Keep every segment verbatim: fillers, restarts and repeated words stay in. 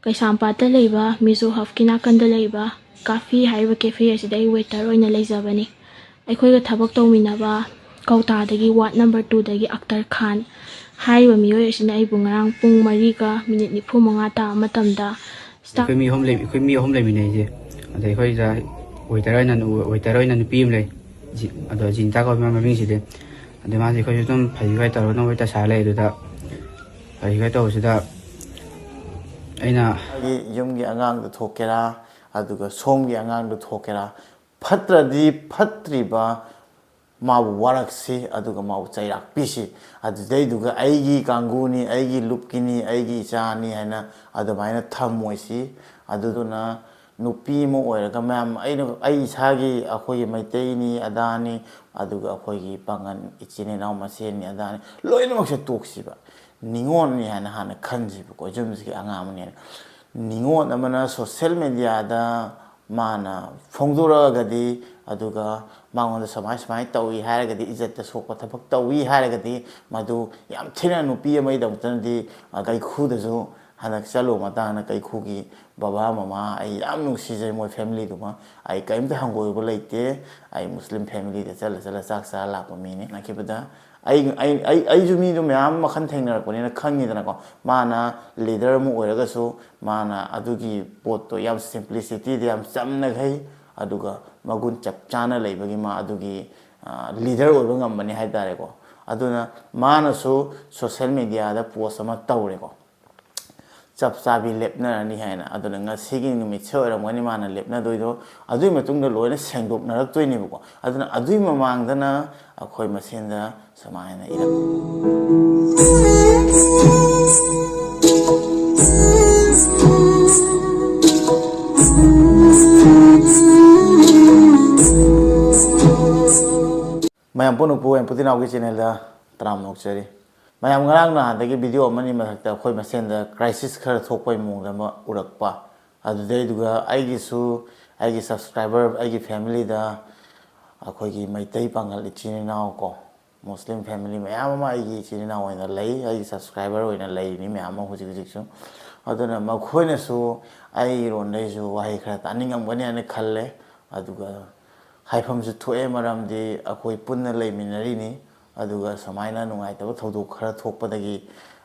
ꯀꯩꯁꯥꯝꯄꯥꯠꯇ ꯂꯩꯕ ꯃꯤꯖꯣ ꯍꯕꯀꯤ ꯅꯥꯀꯟꯗ ꯂꯩꯕ ꯀꯥꯐꯤ ꯍꯥꯏꯔꯤꯕ ꯀꯦꯐꯦ ꯑꯁꯤꯗ ꯑꯩ ꯋꯦꯇꯔ ꯑꯣꯏꯅ ꯂꯩꯖꯕꯅꯤ꯫ ꯑꯩꯈꯣꯏꯒ ꯊꯕꯛ ꯇꯧꯃꯤꯟꯅꯕ ꯀꯧꯇꯥꯗꯒꯤ ꯋꯥꯔꯗ ꯅꯝꯕꯔ ꯇꯨꯗꯒꯤ ꯑꯛꯇꯔ ꯈꯥꯟ ꯍꯥꯏꯔꯤꯕ ꯃꯤꯑꯣꯏ ꯑꯁꯤꯅ ꯑꯩꯕꯨ ꯉꯔꯥꯡ ꯄꯨꯡ ꯃꯔꯤꯒ ꯃꯤꯅꯤꯠ ꯅꯤꯐꯨ ꯃꯉꯥ ꯇꯥꯕ ꯃꯇꯝꯗ ꯁ꯭ꯇꯥꯐ ꯑꯩꯈꯣꯏ ꯃꯤ ꯑꯍꯨꯝ ꯂꯩ, ꯑꯩꯈꯣꯏ ꯃꯤ ꯑꯍꯨꯝ ꯂꯩꯃꯤꯟꯅꯩꯁꯦ꯫ ꯑꯗ ꯑꯩꯈꯣꯏꯗ ꯋꯦꯇꯔ ꯑꯣꯏꯅ, ꯋꯦꯇꯔ ꯑꯣꯏꯅ ꯅꯨꯄꯤ ꯑꯃ ꯂꯩ꯫ ꯖꯤ-, ꯑꯗꯣ ꯖꯤꯟꯇꯥ ꯀꯧꯕ ꯃꯥ ꯃꯃꯤꯡꯁꯤꯗꯤ꯫ ꯑꯗꯩ ꯃꯥꯁꯦ ꯑꯩꯈꯣꯏꯁꯨ ꯑꯗꯨꯝ ꯐꯩ ꯐꯩ ꯇꯧꯔꯒ ꯋꯦꯇꯔ ꯁꯥꯔ ꯂꯩ꯫ ꯑꯗꯨꯗ ꯐꯩ ꯐꯩ ꯇꯧꯕꯁꯤꯗ ꯑꯩꯅ ꯃꯥꯒꯤ ꯌꯨꯝꯒꯤ ꯑꯉꯥꯡꯗ ꯊꯣꯛꯀꯦꯔꯥ, ꯑꯗꯨꯒ ꯁꯣꯝꯒꯤ ꯑꯉꯥꯡꯗ ꯊꯣꯛꯀꯦꯔꯥ, ꯐꯠꯇ꯭ꯔꯗꯤ ꯐꯠꯇ꯭ꯔꯤꯕ ꯃꯥꯕꯨ ꯋꯥꯔꯛꯁꯤ, ꯑꯗꯨꯒ ꯃꯥꯕꯨ ꯆꯩꯔꯥꯛ ꯄꯤꯁꯤ꯫ ꯑꯗꯨꯗꯩꯗꯨꯒ ꯑꯩꯒꯤ ꯀꯥꯡꯒꯨꯅꯤ, ꯑꯩꯒꯤ ꯂꯨꯞꯀꯤꯅꯤ, ꯑꯩꯒꯤ ꯏꯆꯥꯅꯤ ꯍꯥꯏꯅ ꯑꯗꯨꯃꯥꯏꯅ ꯊꯝꯃꯣꯏꯁꯤ꯫ ꯑꯗꯨꯗꯨꯅ ꯅꯨꯄꯤ ꯑꯃ ꯑꯣꯏꯔꯒ ꯃꯌꯥꯝ, ꯑꯩꯅ, ꯑꯩ ꯏꯁꯥꯒꯤ, ꯑꯩꯈꯣꯏꯒꯤ ꯃꯩꯇꯩꯅꯤ, ꯑꯗꯥꯅꯤ, ꯑꯗꯨꯒ ꯑꯩꯈꯣꯏꯒꯤ ꯄꯥꯉꯟ ꯏꯆꯤꯟ ꯏꯅꯥꯎ ꯃꯁꯦꯟꯅꯤ, ꯑꯗꯥꯅꯤ, ꯂꯣꯏꯅꯃꯛꯁꯦ ꯇꯣꯛꯁꯤꯕ꯫ ꯅꯤꯉꯣꯜꯅꯤ ꯍꯥꯏꯅ ꯍꯥꯟꯅ ꯈꯟꯁꯤꯕꯀꯣ, ꯌꯨꯝꯁꯤꯒꯤ ꯑꯉꯥꯡ ꯑꯃꯅꯦꯅ꯫ ꯅꯤꯉꯣꯜ ꯑꯃꯅ ꯁꯣꯁꯦꯜ ꯃꯦꯗꯤꯌꯥꯗ ꯃꯥꯅ ꯐꯣꯡꯗꯣꯔꯛꯑꯒꯗꯤ, ꯑꯗꯨꯒ ꯃꯉꯣꯟꯗ ꯁꯨꯃꯥꯏ ꯁꯨꯃꯥꯏꯅ ꯇꯧꯏ ꯍꯥꯏꯔꯒꯗꯤ, ꯏꯖꯠꯇ ꯁꯣꯛꯄ ꯊꯕꯛ ꯇꯧꯏ ꯍꯥꯏꯔꯒꯗꯤ, ꯃꯗꯨ ꯌꯥꯝ ꯊꯤꯅ ꯅꯨꯄꯤ ꯑꯃꯒꯤꯗꯃꯛꯇꯅꯗꯤ, ꯑ, ꯀꯩꯈꯨꯗꯁꯨ ꯍꯟꯗꯛ ꯆꯠꯂꯨꯕ ꯃꯇꯥꯡꯗ ꯀꯩꯈꯨꯒꯤ ꯕꯕꯥ ꯃꯃꯥ ꯑꯩ ꯌꯥꯝ ꯅꯨꯡꯁꯤꯖꯩ, ꯃꯣꯏ ꯐꯦꯃꯤꯂꯤꯗꯨꯃ꯫ ꯑꯩ ꯀꯔꯤꯝꯇ ꯍꯪꯒꯣꯏꯕ ꯂꯩꯇꯦ꯫ ꯑꯩ ꯃꯨꯁꯂꯤꯝ ꯐꯦꯃꯤꯂꯤꯗ ꯆꯠꯂ ꯆꯠꯂ ꯆꯥꯛ ꯆꯥꯔ ꯂꯥꯛꯄ ꯃꯤꯅꯤ꯫ ꯅꯛꯈꯤꯕꯗ ꯑꯩ, ꯑꯩ, ꯑꯩ, ꯑꯩꯁꯨ ꯃꯤꯗꯣ ꯃꯌꯥꯝ ꯃꯈꯜ ꯊꯦꯡꯅꯔꯛꯄꯅꯤꯅ ꯈꯪꯉꯤꯗꯅꯀꯣ꯫ ꯃꯥꯅ ꯂꯤꯗꯔ ꯑꯃ ꯑꯣꯏꯔꯒꯁꯨ ꯃꯥꯅ ꯑꯗꯨꯒꯤ ꯄꯣꯠꯇꯣ ꯌꯥꯝ ꯁꯤꯝꯄ꯭ꯂꯤꯁꯤꯇꯤꯗ ꯌꯥꯝ ꯆꯝꯅꯈꯩ, ꯑꯗꯨꯒ ꯃꯒꯨꯟ ꯆꯞ ꯆꯥꯅ ꯂꯩꯕꯒꯤ ꯃꯥ ꯑꯗꯨꯒꯤ, ꯑ, ꯂꯤꯗꯔ ꯑꯣꯏꯕ ꯉꯝꯕꯅꯤ ꯍꯥꯏ ꯇꯥꯔꯦꯀꯣ꯫ ꯑꯗꯨꯅ ꯃꯥꯅꯁꯨ ꯁꯣꯁꯦꯜ ꯃꯦꯗꯤꯌꯥꯗ ꯄꯣꯁ ꯑꯃ ꯇꯧꯔꯦꯀꯣ, ꯆꯞ ꯆꯥꯕꯤ ꯂꯦꯞꯅꯔꯅꯤ ꯍꯥꯏꯅ꯫ ꯑꯗꯨꯅ ꯉꯁꯤꯒꯤ ꯅꯨꯃꯤꯠꯁꯦ ꯑꯣꯏꯔꯝꯒꯅꯤ ꯃꯥꯅ ꯂꯦꯞꯅꯗꯣꯏꯗꯣ꯫ ꯑꯗꯨꯒꯤ ꯃꯇꯨꯡꯗ ꯂꯣꯏꯅ ꯁꯦꯡꯗꯣꯛꯅꯔꯛꯇꯣꯏꯅꯦꯕꯀꯣ꯫ ꯑꯗꯨꯅ ꯑꯗꯨꯒꯤ ꯃꯃꯥꯡꯗꯅ ꯑꯩꯈꯣꯏ ꯃꯁꯦꯟꯗ ꯁꯨꯃꯥꯏꯅ ꯏꯔꯛ ꯃꯌꯥꯝ ꯄꯨꯝꯅꯃꯛꯄꯨ ꯌꯥꯝ ꯄꯨꯇꯤꯅꯥꯎꯒꯤ ꯆꯦꯅꯦꯜꯗ ꯇꯔꯥꯝꯅ ꯑꯣꯛꯆꯔꯤ꯫ ꯃꯌꯥꯝ, ꯉꯔꯥꯡ ꯅꯍꯥꯟꯗꯒꯤ ꯚꯤꯗꯤꯑꯣ ꯑꯃꯅꯤ ꯃꯊꯛꯇ ꯑꯩꯈꯣꯏ ꯃꯁꯦꯟꯗ ꯀ꯭ꯔꯥꯏꯁꯤꯁ ꯈꯔ ꯊꯣꯛꯄꯒꯤ ꯃꯑꯣꯡꯗ ꯑꯃ ꯎꯔꯛꯄ꯫ ꯑꯗꯨꯗꯩꯗꯨꯒ ꯑꯩꯒꯤꯁꯨ, ꯑꯩꯒꯤ ꯁꯕꯁꯀ꯭ꯔꯥꯏꯕꯔ, ꯑꯩꯒꯤ ꯐꯦꯃꯤꯂꯤꯗ ꯑꯩꯈꯣꯏꯒꯤ ꯃꯩꯇꯩ ꯄꯥꯉꯜ ꯏꯆꯤꯟ ꯏꯅꯥꯎ ꯀꯣ, ꯃꯨꯁꯂꯤꯝ ꯐꯦꯃꯤꯂꯤ ꯃꯌꯥꯝ ꯑꯃ ꯑꯩꯒꯤ ꯏꯆꯤꯟ ꯏꯅꯥꯎ ꯑꯣꯏꯅ ꯂꯩ, ꯑꯩꯒꯤ ꯁꯕꯁꯀ꯭ꯔꯥꯏꯕꯔ ꯑꯣꯏꯅ ꯂꯩꯔꯤꯅꯤ ꯃꯌꯥꯝ ꯑꯃ ꯍꯧꯖꯤꯛ ꯍꯧꯖꯤꯛꯁꯨ꯫ ꯑꯗꯨꯅ ꯃꯈꯣꯏꯅꯁꯨ ꯑꯩꯔꯣꯝꯗꯩꯁꯨ ꯋꯥꯍꯩ ꯈꯔ ꯇꯥꯅꯤꯡꯉꯝꯒꯅꯤ ꯍꯥꯏꯅ ꯈꯜꯂꯦ꯫ ꯑꯗꯨꯒ ꯍꯥꯏꯐꯝꯁꯨ ꯊꯣꯛꯑꯦ, ꯃꯔꯝꯗꯤ ꯑꯩꯈꯣꯏ ꯄꯨꯟꯅ ꯂꯩꯃꯤꯟꯅꯔꯤꯅꯤ꯫ ꯑꯗꯨꯒ ꯁꯨꯃꯥꯏꯅ ꯅꯨꯡꯉꯥꯏꯇꯕ ꯊꯧꯗꯣꯛ ꯈꯔ ꯊꯣꯛꯄꯗꯒꯤ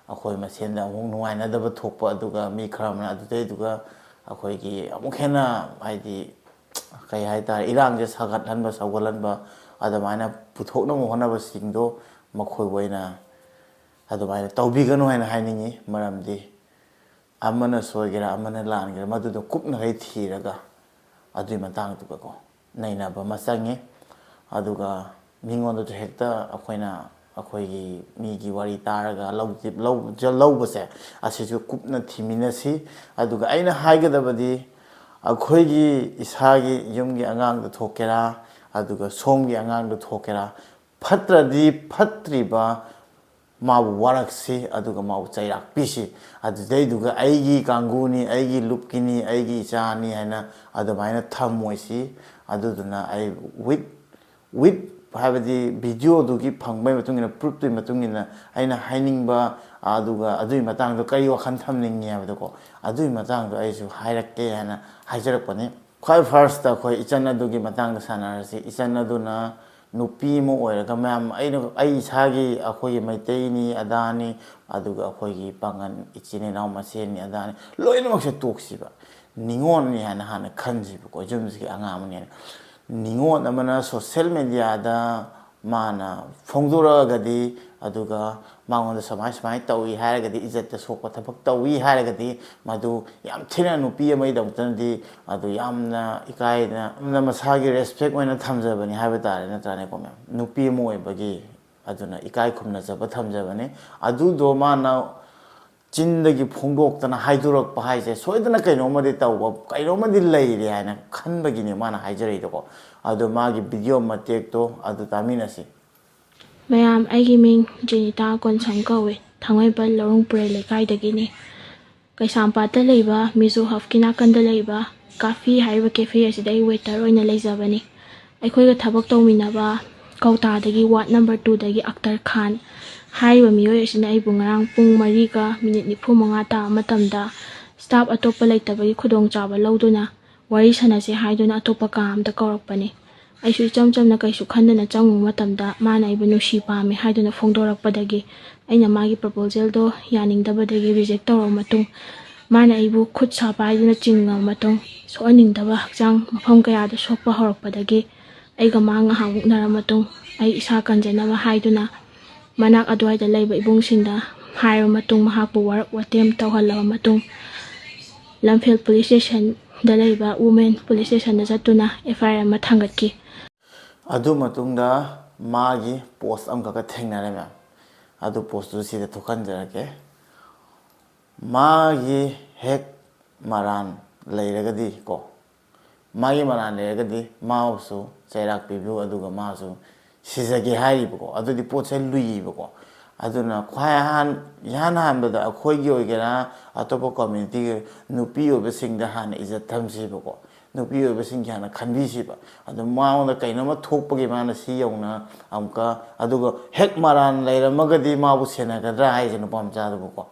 ꯑꯩꯈꯣꯏ ꯃꯁꯦꯟꯗ ꯑꯃꯨꯛ ꯅꯨꯡꯉꯥꯏꯅꯗꯕ ꯊꯣꯛꯄ, ꯑꯗꯨꯒ ꯃꯤ ꯈꯔ ꯑꯃꯅ ꯑꯗꯨꯗꯩꯗꯨꯒ ꯑꯩꯈꯣꯏꯒꯤ ꯑꯃꯨꯛ ꯍꯦꯟꯅ, ꯍꯥꯏꯗꯤ, ꯀꯩ ꯍꯥꯏꯇꯥꯔꯦ, ꯏꯔꯥꯡꯁꯦ ꯁꯥꯒꯠꯍꯟꯕ, ꯁꯧꯒꯠꯍꯟꯕ, ꯑꯗꯨꯃꯥꯏꯅ ꯄꯨꯊꯣꯛꯅꯕ ꯍꯣꯠꯅꯕꯁꯤꯡꯗꯣ ꯃꯈꯣꯏꯕꯨ ꯑꯩꯅ ꯑꯗꯨꯃꯥꯏꯅ ꯇꯧꯕꯤꯒꯅꯨ ꯍꯥꯏꯅ ꯍꯥꯏꯅꯤꯡꯉꯤ꯫ ꯃꯔꯝꯗꯤ ꯑꯃꯅ ꯁꯣꯏꯒꯦꯔꯥ, ꯑꯃꯅ ꯂꯥꯟꯒꯦꯔꯥ, ꯃꯗꯨꯗꯣ ꯀꯨꯞꯅꯈꯩ ꯊꯤꯔꯒ ꯑꯗꯨꯒꯤ ꯃꯇꯥꯡꯗꯨꯒꯀꯣ ꯅꯩꯅꯕ ꯑꯃ ꯆꯪꯉꯤ꯫ ꯑꯗꯨꯒ ꯃꯤꯉꯣꯟꯗꯁꯨ ꯍꯦꯛꯇ ꯑꯩꯈꯣꯏꯅ, ꯑꯩꯈꯣꯏꯒꯤ ꯃꯤꯒꯤ ꯋꯥꯔꯤ ꯇꯥꯔꯒ ꯂꯧ-, ꯂꯧ-, ꯂꯧꯕꯁꯦ, ꯑꯁꯤꯁꯨ ꯀꯨꯞꯅ ꯊꯤꯃꯤꯟꯅꯁꯤ꯫ ꯑꯗꯨꯒ ꯑꯩꯅ ꯍꯥꯏꯒꯗꯕꯗꯤ, ꯑꯩꯈꯣꯏꯒꯤ ꯏꯁꯥꯒꯤ ꯌꯨꯝꯒꯤ ꯑꯉꯥꯡꯗ ꯊꯣꯛꯀꯦꯔꯥ, ꯑꯗꯨꯒ ꯁꯣꯝꯒꯤ ꯑꯉꯥꯡꯗ ꯊꯣꯛꯀꯦꯔꯥ, ꯐꯠꯇ꯭ꯔꯗꯤ ꯐꯠꯇ꯭ꯔꯤꯕ ꯃꯥꯕꯨ ꯋꯥꯔꯛꯁꯤ, ꯑꯗꯨꯒ ꯃꯥꯕꯨ ꯆꯩꯔꯥꯛ ꯄꯤꯁꯤ꯫ ꯑꯗꯨꯗꯩꯗꯨꯒ ꯑꯩꯒꯤ ꯀꯥꯡꯕꯨꯅꯤ, ꯑꯩꯒꯤ ꯂꯨꯞꯀꯤꯅꯤ, ꯑꯩꯒꯤ ꯏꯆꯥꯅꯤ ꯍꯥꯏꯅ ꯑꯗꯨꯃꯥꯏꯅ ꯊꯝꯃꯣꯏꯁꯤ꯫ ꯑꯗꯨꯗꯨꯅ ꯑꯩ with, with ꯍꯥꯏꯕꯗꯤ ꯚꯤꯗꯤꯑꯣꯗꯨꯒꯤ ꯐꯪꯕꯒꯤ ꯃꯇꯨꯡ ꯏꯟꯅ, ꯄ꯭ꯔꯨꯐꯇꯨꯒꯤ ꯃꯇꯨꯡ ꯏꯟꯅ ꯑꯩꯅ ꯍꯥꯏꯅꯤꯡꯕ, ꯑꯗꯨꯒ ꯑꯗꯨꯒꯤ ꯃꯇꯥꯡꯗꯣ ꯀꯔꯤ ꯋꯥꯈꯜ ꯊꯝꯅꯤꯡꯉꯤ ꯍꯥꯏꯕꯗꯣꯀꯣ, ꯑꯗꯨꯒꯤ ꯃꯇꯥꯡꯗꯣ ꯑꯩꯁꯨ ꯍꯥꯏꯔꯛꯀꯦ ꯍꯥꯏꯅ ꯍꯥꯏꯖꯔꯛꯄꯅꯤ꯫ ꯈ꯭ꯋꯥꯏ ꯐꯥꯔꯁꯇ ꯑꯩꯈꯣꯏ ꯏꯆꯟ ꯑꯗꯨꯒꯤ ꯃꯇꯥꯡꯗ ꯁꯥꯟꯅꯔꯁꯤ꯫ ꯏꯆꯟ ꯑꯗꯨꯅ ꯅꯨꯄꯤ ꯑꯃ ꯑꯣꯏꯔꯒ, ꯃꯌꯥꯝ, ꯑꯩꯅ, ꯑꯩ ꯏꯁꯥꯒꯤ, ꯑꯩꯈꯣꯏꯒꯤ ꯃꯩꯇꯩꯅꯤ, ꯑꯗꯥꯅꯤ, ꯑꯗꯨꯒ ꯑꯩꯈꯣꯏꯒꯤ ꯄꯥꯉꯟ ꯏꯆꯤꯟ ꯏꯅꯥꯎ ꯃꯁꯦꯟꯅꯤ, ꯑꯗꯥꯅꯤ, ꯂꯣꯏꯅꯃꯛꯁꯦ ꯇꯣꯛꯁꯤꯕ꯫ ꯅꯤꯉꯣꯜꯅꯤ ꯍꯥꯏꯅ ꯍꯥꯟꯅ ꯈꯟꯁꯤꯕꯀꯣ, ꯌꯨꯝꯁꯤꯒꯤ ꯑꯉꯥꯡ ꯑꯃꯅꯤ ꯍꯥꯏꯅ꯫ ꯅꯤꯉꯣꯜ ꯑꯃꯅ ꯁꯣꯁꯦꯜ ꯃꯦꯗꯤꯌꯥꯗ ꯃꯥꯅ ꯐꯣꯡꯗꯣꯔꯛꯑꯒꯗꯤ, ꯑꯗꯨꯒ ꯃꯉꯣꯟꯗ ꯁꯨꯃꯥꯏ ꯁꯨꯃꯥꯏꯅ ꯇꯧꯏ ꯍꯥꯏꯔꯒꯗꯤ, ꯏꯖꯠꯇ ꯁꯣꯛꯄ ꯊꯕꯛ ꯇꯧꯏ ꯍꯥꯏꯔꯒꯗꯤ, ꯃꯗꯨ ꯌꯥꯝ ꯊꯤꯅ ꯅꯨꯄꯤ ꯑꯃꯒꯤꯗꯃꯛꯇꯗꯤ ꯑꯗꯨ ꯌꯥꯝꯅ ꯏꯀꯥꯏꯅ, ꯌꯥꯝꯅ ꯃꯁꯥꯒꯤ ꯔꯦꯁꯄꯦꯛ ꯑꯣꯏꯅ ꯊꯝꯖꯕꯅꯤ ꯍꯥꯏꯕ ꯇꯥꯔꯦ, ꯅꯠꯇ꯭ꯔꯥꯅꯦꯀꯣ ꯃꯦꯝ? ꯅꯨꯄꯤ ꯑꯃ ꯑꯣꯏꯕꯒꯤ ꯑꯗꯨꯅ ꯏꯀꯥꯏ ꯈꯨꯝꯅꯖꯕ ꯊꯝꯖꯕꯅꯤ꯫ ꯑꯗꯨꯗꯣ ꯃꯥꯅ ꯆꯤꯟꯗꯒꯤ ꯐꯣꯡꯗꯣꯛꯇꯅ ꯍꯥꯏꯗꯣꯔꯛꯄ ꯍꯥꯏꯁꯦ ꯁꯣꯏꯗꯅ ꯀꯩꯅꯣꯝꯃꯗꯤ ꯇꯧꯕ, ꯀꯩꯅꯣꯝꯃꯗꯤ ꯂꯩꯔꯦ ꯍꯥꯏꯅ ꯈꯟꯕꯒꯤꯅꯤ ꯃꯥꯅ ꯍꯥꯏꯖꯔꯛꯏꯗꯣꯀꯣ꯫ ꯑꯗꯣ ꯃꯥꯒꯤ ꯚꯤꯗꯤꯑꯣ ꯃꯇꯦꯛꯇꯣ ꯑꯗꯨ ꯇꯥꯃꯤꯟꯅꯁꯤ꯫ ꯃꯌꯥꯝ, ꯑꯩꯒꯤ ꯃꯤꯡ ꯖꯦꯅꯤꯇꯥ ꯀꯣꯟꯁꯝ ꯀꯧꯏ꯫ ꯊꯥꯡꯃꯩꯕꯟ ꯂꯧꯔꯨꯡ ꯄꯨꯔꯦꯜ ꯂꯩꯀꯥꯏꯗꯒꯤꯅꯤ꯫ ꯀꯩꯁꯥꯝꯄꯥꯠꯇ ꯂꯩꯕ ꯃꯤꯖꯣ ꯍꯕꯀꯤ ꯅꯥꯀꯟꯗ ꯂꯩꯕ ꯀꯥꯐꯤ ꯍꯥꯏꯔꯤꯕ ꯀꯦꯐꯦ ꯑꯁꯤꯗ ꯑꯩ ꯋꯦꯇꯔ ꯑꯣꯏꯅ ꯂꯩꯖꯕꯅꯤ꯫ ꯑꯩꯈꯣꯏꯒ ꯊꯕꯛ ꯇꯧꯃꯤꯟꯅꯕ ꯀꯧꯇꯥꯗꯒꯤ ꯋꯥꯔꯗ ꯅꯝꯕꯔ ꯇꯨꯗꯒꯤ ꯑꯛꯇꯔ ꯈꯥꯟ, ꯍꯥꯏꯔꯤꯕ ꯃꯤꯑꯣꯏ ꯑꯁꯤꯅ ꯑꯩꯕꯨ ꯉꯔꯥꯡ ꯄꯨꯡ ꯃꯔꯤꯒ ꯃꯤꯅꯤꯠ ꯅꯤꯐꯨ ꯃꯉꯥ ꯇꯥꯕ ꯃꯇꯝꯗ ꯁ꯭ꯇꯥꯐ ꯑꯇꯣꯞꯄ ꯂꯩꯇꯕꯒꯤ ꯈꯨꯗꯣꯡꯆꯥꯕ ꯂꯧꯗꯨꯅ ꯋꯥꯔꯤ ꯁꯥꯟꯅꯁꯦ ꯍꯥꯏꯗꯨꯅ ꯑꯇꯣꯞꯄ ꯀꯥ ꯑꯃꯗ ꯀꯧꯔꯛꯄꯅꯤ꯫ ꯑꯩꯁꯨ ꯏꯆꯝ ꯆꯝꯅ ꯀꯩꯁꯨ ꯈꯟꯗꯅ ꯆꯪꯉꯨꯕ ꯃꯇꯝꯗ ꯃꯥꯅ ꯑꯩꯕꯨ ꯅꯨꯡꯁꯤ ꯄꯥꯝꯃꯤ ꯍꯥꯏꯗꯨꯅ ꯐꯣꯡꯗꯣꯔꯛꯄꯗꯒꯤ ꯑꯩꯅ ꯃꯥꯒꯤ ꯄ꯭ꯔꯄꯣꯖꯦꯜꯗꯣ ꯌꯥꯅꯤꯡꯗꯕꯗꯒꯤ ꯔꯤꯖꯦꯛ ꯇꯧꯔꯕ ꯃꯇꯨꯡ ꯃꯥꯅ ꯑꯩꯕꯨ ꯈꯨꯠ ꯁꯥ ꯄꯥꯏꯗꯨꯅ ꯆꯤꯡꯉꯕ ꯃꯇꯨꯡ ꯁꯣꯛꯍꯟꯅꯤꯡꯗꯕ ꯍꯛꯆꯥꯡ ꯃꯐꯝ ꯀꯌꯥꯗ ꯁꯣꯛꯄ ꯍꯧꯔꯛꯄꯗꯒꯤ ꯑꯩꯒ ꯃꯥ ꯉꯥꯏꯍꯥꯛ ꯃꯨꯛꯅꯔꯕ ꯃꯇꯨꯡ ꯑꯩ ꯏꯁꯥ ꯀꯟꯖꯅꯕ ꯍꯥꯏꯗꯨꯅ ꯃꯅꯥꯛ ꯑꯗꯨꯋꯥꯏꯗ ꯂꯩꯕ ꯏꯕꯨꯡꯁꯤꯡꯗ ꯍꯥꯏꯔꯕ ꯃꯇꯨꯡ ꯃꯍꯥꯛꯄꯨ ꯋꯥꯔꯛ ꯋꯥꯇꯦꯝ ꯇꯧꯍꯜꯂꯕ ꯃꯇꯨꯡ ꯂꯝꯐꯦꯜ ꯄꯨꯂꯤꯁ ꯁ꯭ꯇꯦꯁꯟꯗ ꯂꯩꯕ ꯋꯨꯃꯦꯟ ꯄꯨꯂꯤꯁ ꯁ꯭ꯇꯦꯁꯟꯗ ꯆꯠꯇꯨꯅ ꯑꯦꯐ ꯑꯥꯏ ꯑꯥꯔ ꯑꯃ ꯊꯥꯡꯒꯠꯈꯤ꯫ ꯑꯗꯨ ꯃꯇꯨꯡꯗ ꯃꯥꯒꯤ ꯄꯣꯁ ꯑꯃꯈꯛꯀ ꯊꯦꯡꯅꯔꯦ ꯃꯌꯥꯝ꯫ ꯑꯗꯨ ꯄꯣꯁꯇꯨ ꯁꯤꯗ ꯊꯣꯛꯍꯟꯖꯔꯛꯀꯦ꯫ ꯃꯥꯒꯤ ꯍꯦꯛ ꯃꯔꯥꯟ ꯂꯩꯔꯒꯗꯤ ꯀꯣ, ꯃꯥꯒꯤ ꯃꯔꯥꯟ ꯂꯩꯔꯒꯗꯤ ꯃꯥꯕꯨꯁꯨ ꯆꯩꯔꯥꯛ ꯄꯤꯕꯤꯌꯨ, ꯑꯗꯨꯒ ꯃꯥꯁꯨ ꯁꯤꯖꯒꯦ ꯍꯥꯏꯔꯤꯕꯀꯣ꯫ ꯑꯗꯨꯗꯤ ꯄꯣꯠꯁꯦ ꯂꯨꯏꯌꯦꯕꯀꯣ꯫ ꯑꯗꯨꯅ ꯈ꯭ꯋꯥꯏ ꯑꯍꯥꯟ ꯏꯍꯥꯟ ꯍꯥꯟꯕꯗ ꯑꯩꯈꯣꯏꯒꯤ ꯑꯣꯏꯒꯦꯔꯥ ꯑꯇꯣꯞꯄ ꯀꯝꯃ꯭ꯌꯨꯅꯤꯇꯤꯒꯤ ꯅꯨꯄꯤ ꯑꯣꯏꯕꯁꯤꯡꯗ ꯍꯥꯟꯅ ꯏꯖꯠ ꯊꯝꯁꯤꯕꯀꯣ꯫ ꯅꯨꯄꯤ ꯑꯣꯏꯕꯁꯤꯡꯒꯤ ꯍꯥꯟꯅ ꯈꯟꯕꯤꯁꯤꯕ꯫ ꯑꯗꯨ ꯃꯉꯣꯟꯗ ꯀꯩꯅꯣꯝꯃ ꯊꯣꯛꯄꯒꯤ ꯃꯥꯅ ꯁꯤ ꯌꯧꯅ ꯑꯃꯨꯛꯀ, ꯑꯗꯨꯒ ꯍꯦꯛ ꯃꯔꯥꯟ ꯂꯩꯔꯝꯃꯒꯗꯤ ꯃꯥꯕꯨ ꯁꯦꯟꯅꯒꯗ꯭ꯔꯥ ꯍꯥꯏꯁꯦ ꯅꯨꯄꯥ ꯃꯆꯥꯗꯨꯕꯨꯀꯣ꯫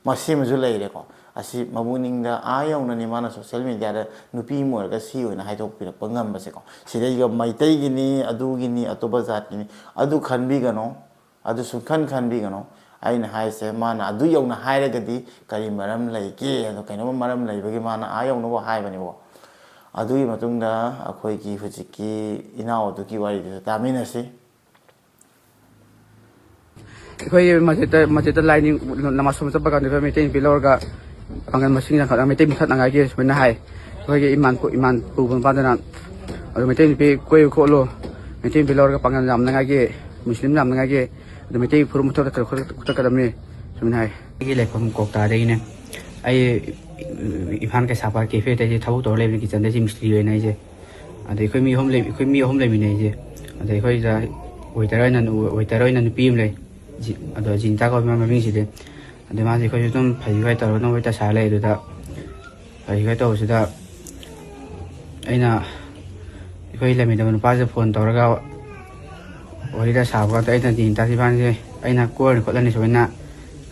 ꯃꯁꯤꯃꯁꯨ ꯂꯩꯔꯦꯀꯣ꯫ ꯑꯁꯤ ꯃꯕꯨꯛꯅꯤꯡꯗ ꯑꯥ ꯌꯧꯅꯅꯤ ꯃꯥꯅ ꯁꯣꯁꯦꯜ ꯃꯦꯗꯤꯌꯥꯗ ꯅꯨꯄꯤ ꯑꯃ ꯑꯣꯏꯔꯒ ꯁꯤ ꯑꯣꯏꯅ ꯍꯥꯏꯗꯣꯛꯄꯤꯔꯛꯄ ꯉꯝꯕꯁꯦꯀꯣ꯫ ꯁꯤꯗꯩꯁꯤꯗ ꯃꯩꯇꯩꯒꯤꯅꯤ, ꯑꯗꯨꯒꯤꯅꯤ, ꯑꯇꯣꯞꯄ ꯖꯥꯠꯀꯤꯅꯤ, ꯑꯗꯨ ꯈꯟꯕꯤꯒꯅꯣ, ꯑꯗꯨ ꯁꯨꯡꯈꯟ ꯈꯟꯕꯤꯒꯅꯣ꯫ ꯑꯩꯅ ꯍꯥꯏꯁꯦ ꯃꯥꯅ ꯑꯗꯨ ꯌꯧꯅ ꯍꯥꯏꯔꯒꯗꯤ ꯀꯔꯤ ꯃꯔꯝ ꯂꯩꯒꯦ? ꯑꯗꯣ ꯀꯩꯅꯣꯝꯃ ꯃꯔꯝ ꯂꯩꯕꯒꯤ ꯃꯥꯅ ꯑꯥ ꯌꯧꯅꯕ ꯍꯥꯏꯕꯅꯦꯕꯀꯣ꯫ ꯑꯗꯨꯒꯤ ꯃꯇꯨꯡꯗ ꯑꯩꯈꯣꯏꯒꯤ ꯍꯧꯖꯤꯛꯀꯤ ꯏꯅꯥꯎ ꯑꯗꯨꯒꯤ ꯋꯥꯔꯤꯗꯨꯁꯨ ꯇꯥꯃꯤꯟꯅꯁꯤ꯫ ꯑꯩꯈꯣꯏ ꯃꯁꯖꯤꯠꯇ ꯃꯁꯖꯤꯠꯇ ꯂꯥꯏ ꯅꯤꯡ-, ꯅꯃꯥꯖ ꯁꯣꯟꯕ ꯆꯠꯄ ꯀꯥꯟꯗ ꯑꯩꯈꯣꯏ ꯃꯩꯇꯩ ꯅꯨꯄꯤ ꯂꯧꯔꯒ ꯄꯥꯡꯒꯜ ꯃꯁꯤꯡ ꯌꯥꯝꯈꯠ-, ꯃꯩꯇꯩ ꯃꯨꯊꯠꯅꯉꯥꯏꯒꯤ ꯁꯨꯃꯥꯏꯅ ꯍꯥꯏ꯫ ꯑꯩꯈꯣꯏꯒꯤ ꯏꯃꯥꯟ ꯄꯨ-, ꯏꯃꯥꯟ ꯄꯨꯕ ꯅꯨꯄꯥꯗꯨꯅ, "ꯑꯗꯨ ꯃꯩꯇꯩ ꯅꯨꯄꯤ ꯀꯣꯏꯌꯨ ꯈꯣꯠꯂꯨ, ꯃꯩꯇꯩ ꯅꯨꯄꯤ ꯂꯧꯔꯒ ꯄꯥꯡꯒꯜ ꯌꯥꯝꯅꯉꯥꯏꯒꯤ, ꯃꯨꯁꯂꯤꯝ ꯌꯥꯝꯅꯉꯥꯏꯒꯤ, ꯑꯗꯨ ꯃꯩꯇꯩ ꯐꯨꯔꯨꯞ ꯃꯨꯊꯠ-, ꯃꯨꯊꯠꯀꯗꯕꯅꯤ," ꯁꯨꯃꯥꯏꯅ ꯍꯥꯏ꯫ ꯑꯩꯒꯤ ꯂꯩꯐꯝ ꯀ꯭ꯋꯥꯛꯇꯥꯗꯒꯤꯅꯦ꯫ ꯑꯩ ꯏꯝꯐꯥꯜ ꯀꯩꯁꯥꯝꯄꯥꯠ ꯀꯦꯐꯦꯗ ꯑꯩꯁꯦ ꯊꯕꯛ ꯇꯧꯔ ꯂꯩꯕꯅꯤ, ꯀꯤꯠꯆꯟꯗ ꯑꯩꯁꯦ ꯃꯤꯁꯇ꯭ꯔꯤ ꯑꯣꯏꯅ ꯑꯩꯁꯦ꯫ ꯑꯗ ꯑꯩꯈꯣꯏ ꯃꯤ ꯑꯍꯨꯝ ꯂꯩ, ꯑꯩꯈꯣꯏ ꯃꯤ ꯑꯍꯨꯝ ꯂꯩꯃꯤꯟꯅꯩꯁꯦ꯫ ꯑꯗ ꯑꯩꯈꯣꯏꯗ ꯋꯦꯇꯔ ꯑꯣꯏꯅ, ꯋꯦꯇꯔ ꯑꯣꯏꯅ ꯅꯨꯄꯤ ꯑꯃ ꯂꯩ, ꯖꯤ-, ꯑꯗꯣ ꯖꯤꯅꯤꯇꯥ ꯀꯧꯕ ꯃꯥ ꯃꯃꯤꯡꯁꯤꯗꯤ꯫ ꯑꯗ ꯃꯥꯁꯦ ꯑꯩꯈꯣꯏꯁꯨ ꯑꯗꯨꯝ ꯐꯩ ꯐꯩ ꯇꯧꯔꯒ ꯑꯗꯨꯝ ꯋꯥꯔꯤ ꯇꯧ ꯁꯥꯔ ꯂꯩ꯫ ꯑꯗꯨꯗ ꯐꯩ ꯐꯩ ꯇꯧꯕꯁꯤꯗ ꯑꯩꯅ ꯑꯩꯈꯣꯏ ꯂꯩꯃꯤꯟꯅꯕ ꯅꯨꯄꯥꯁꯤꯗ ꯐꯣꯟ ꯇꯧꯔꯒ ꯋꯥꯔꯤꯗ ꯁꯥꯕ ꯀꯥꯟꯗ ꯑꯩꯅ ꯖꯤꯅꯤꯇꯥꯁꯦ ꯏꯕꯥꯅꯤꯁꯦ ꯑꯩꯅ ꯀꯣꯏꯔꯅꯤ ꯈꯣꯠꯂꯅꯤ ꯁꯨꯃꯥꯏꯅ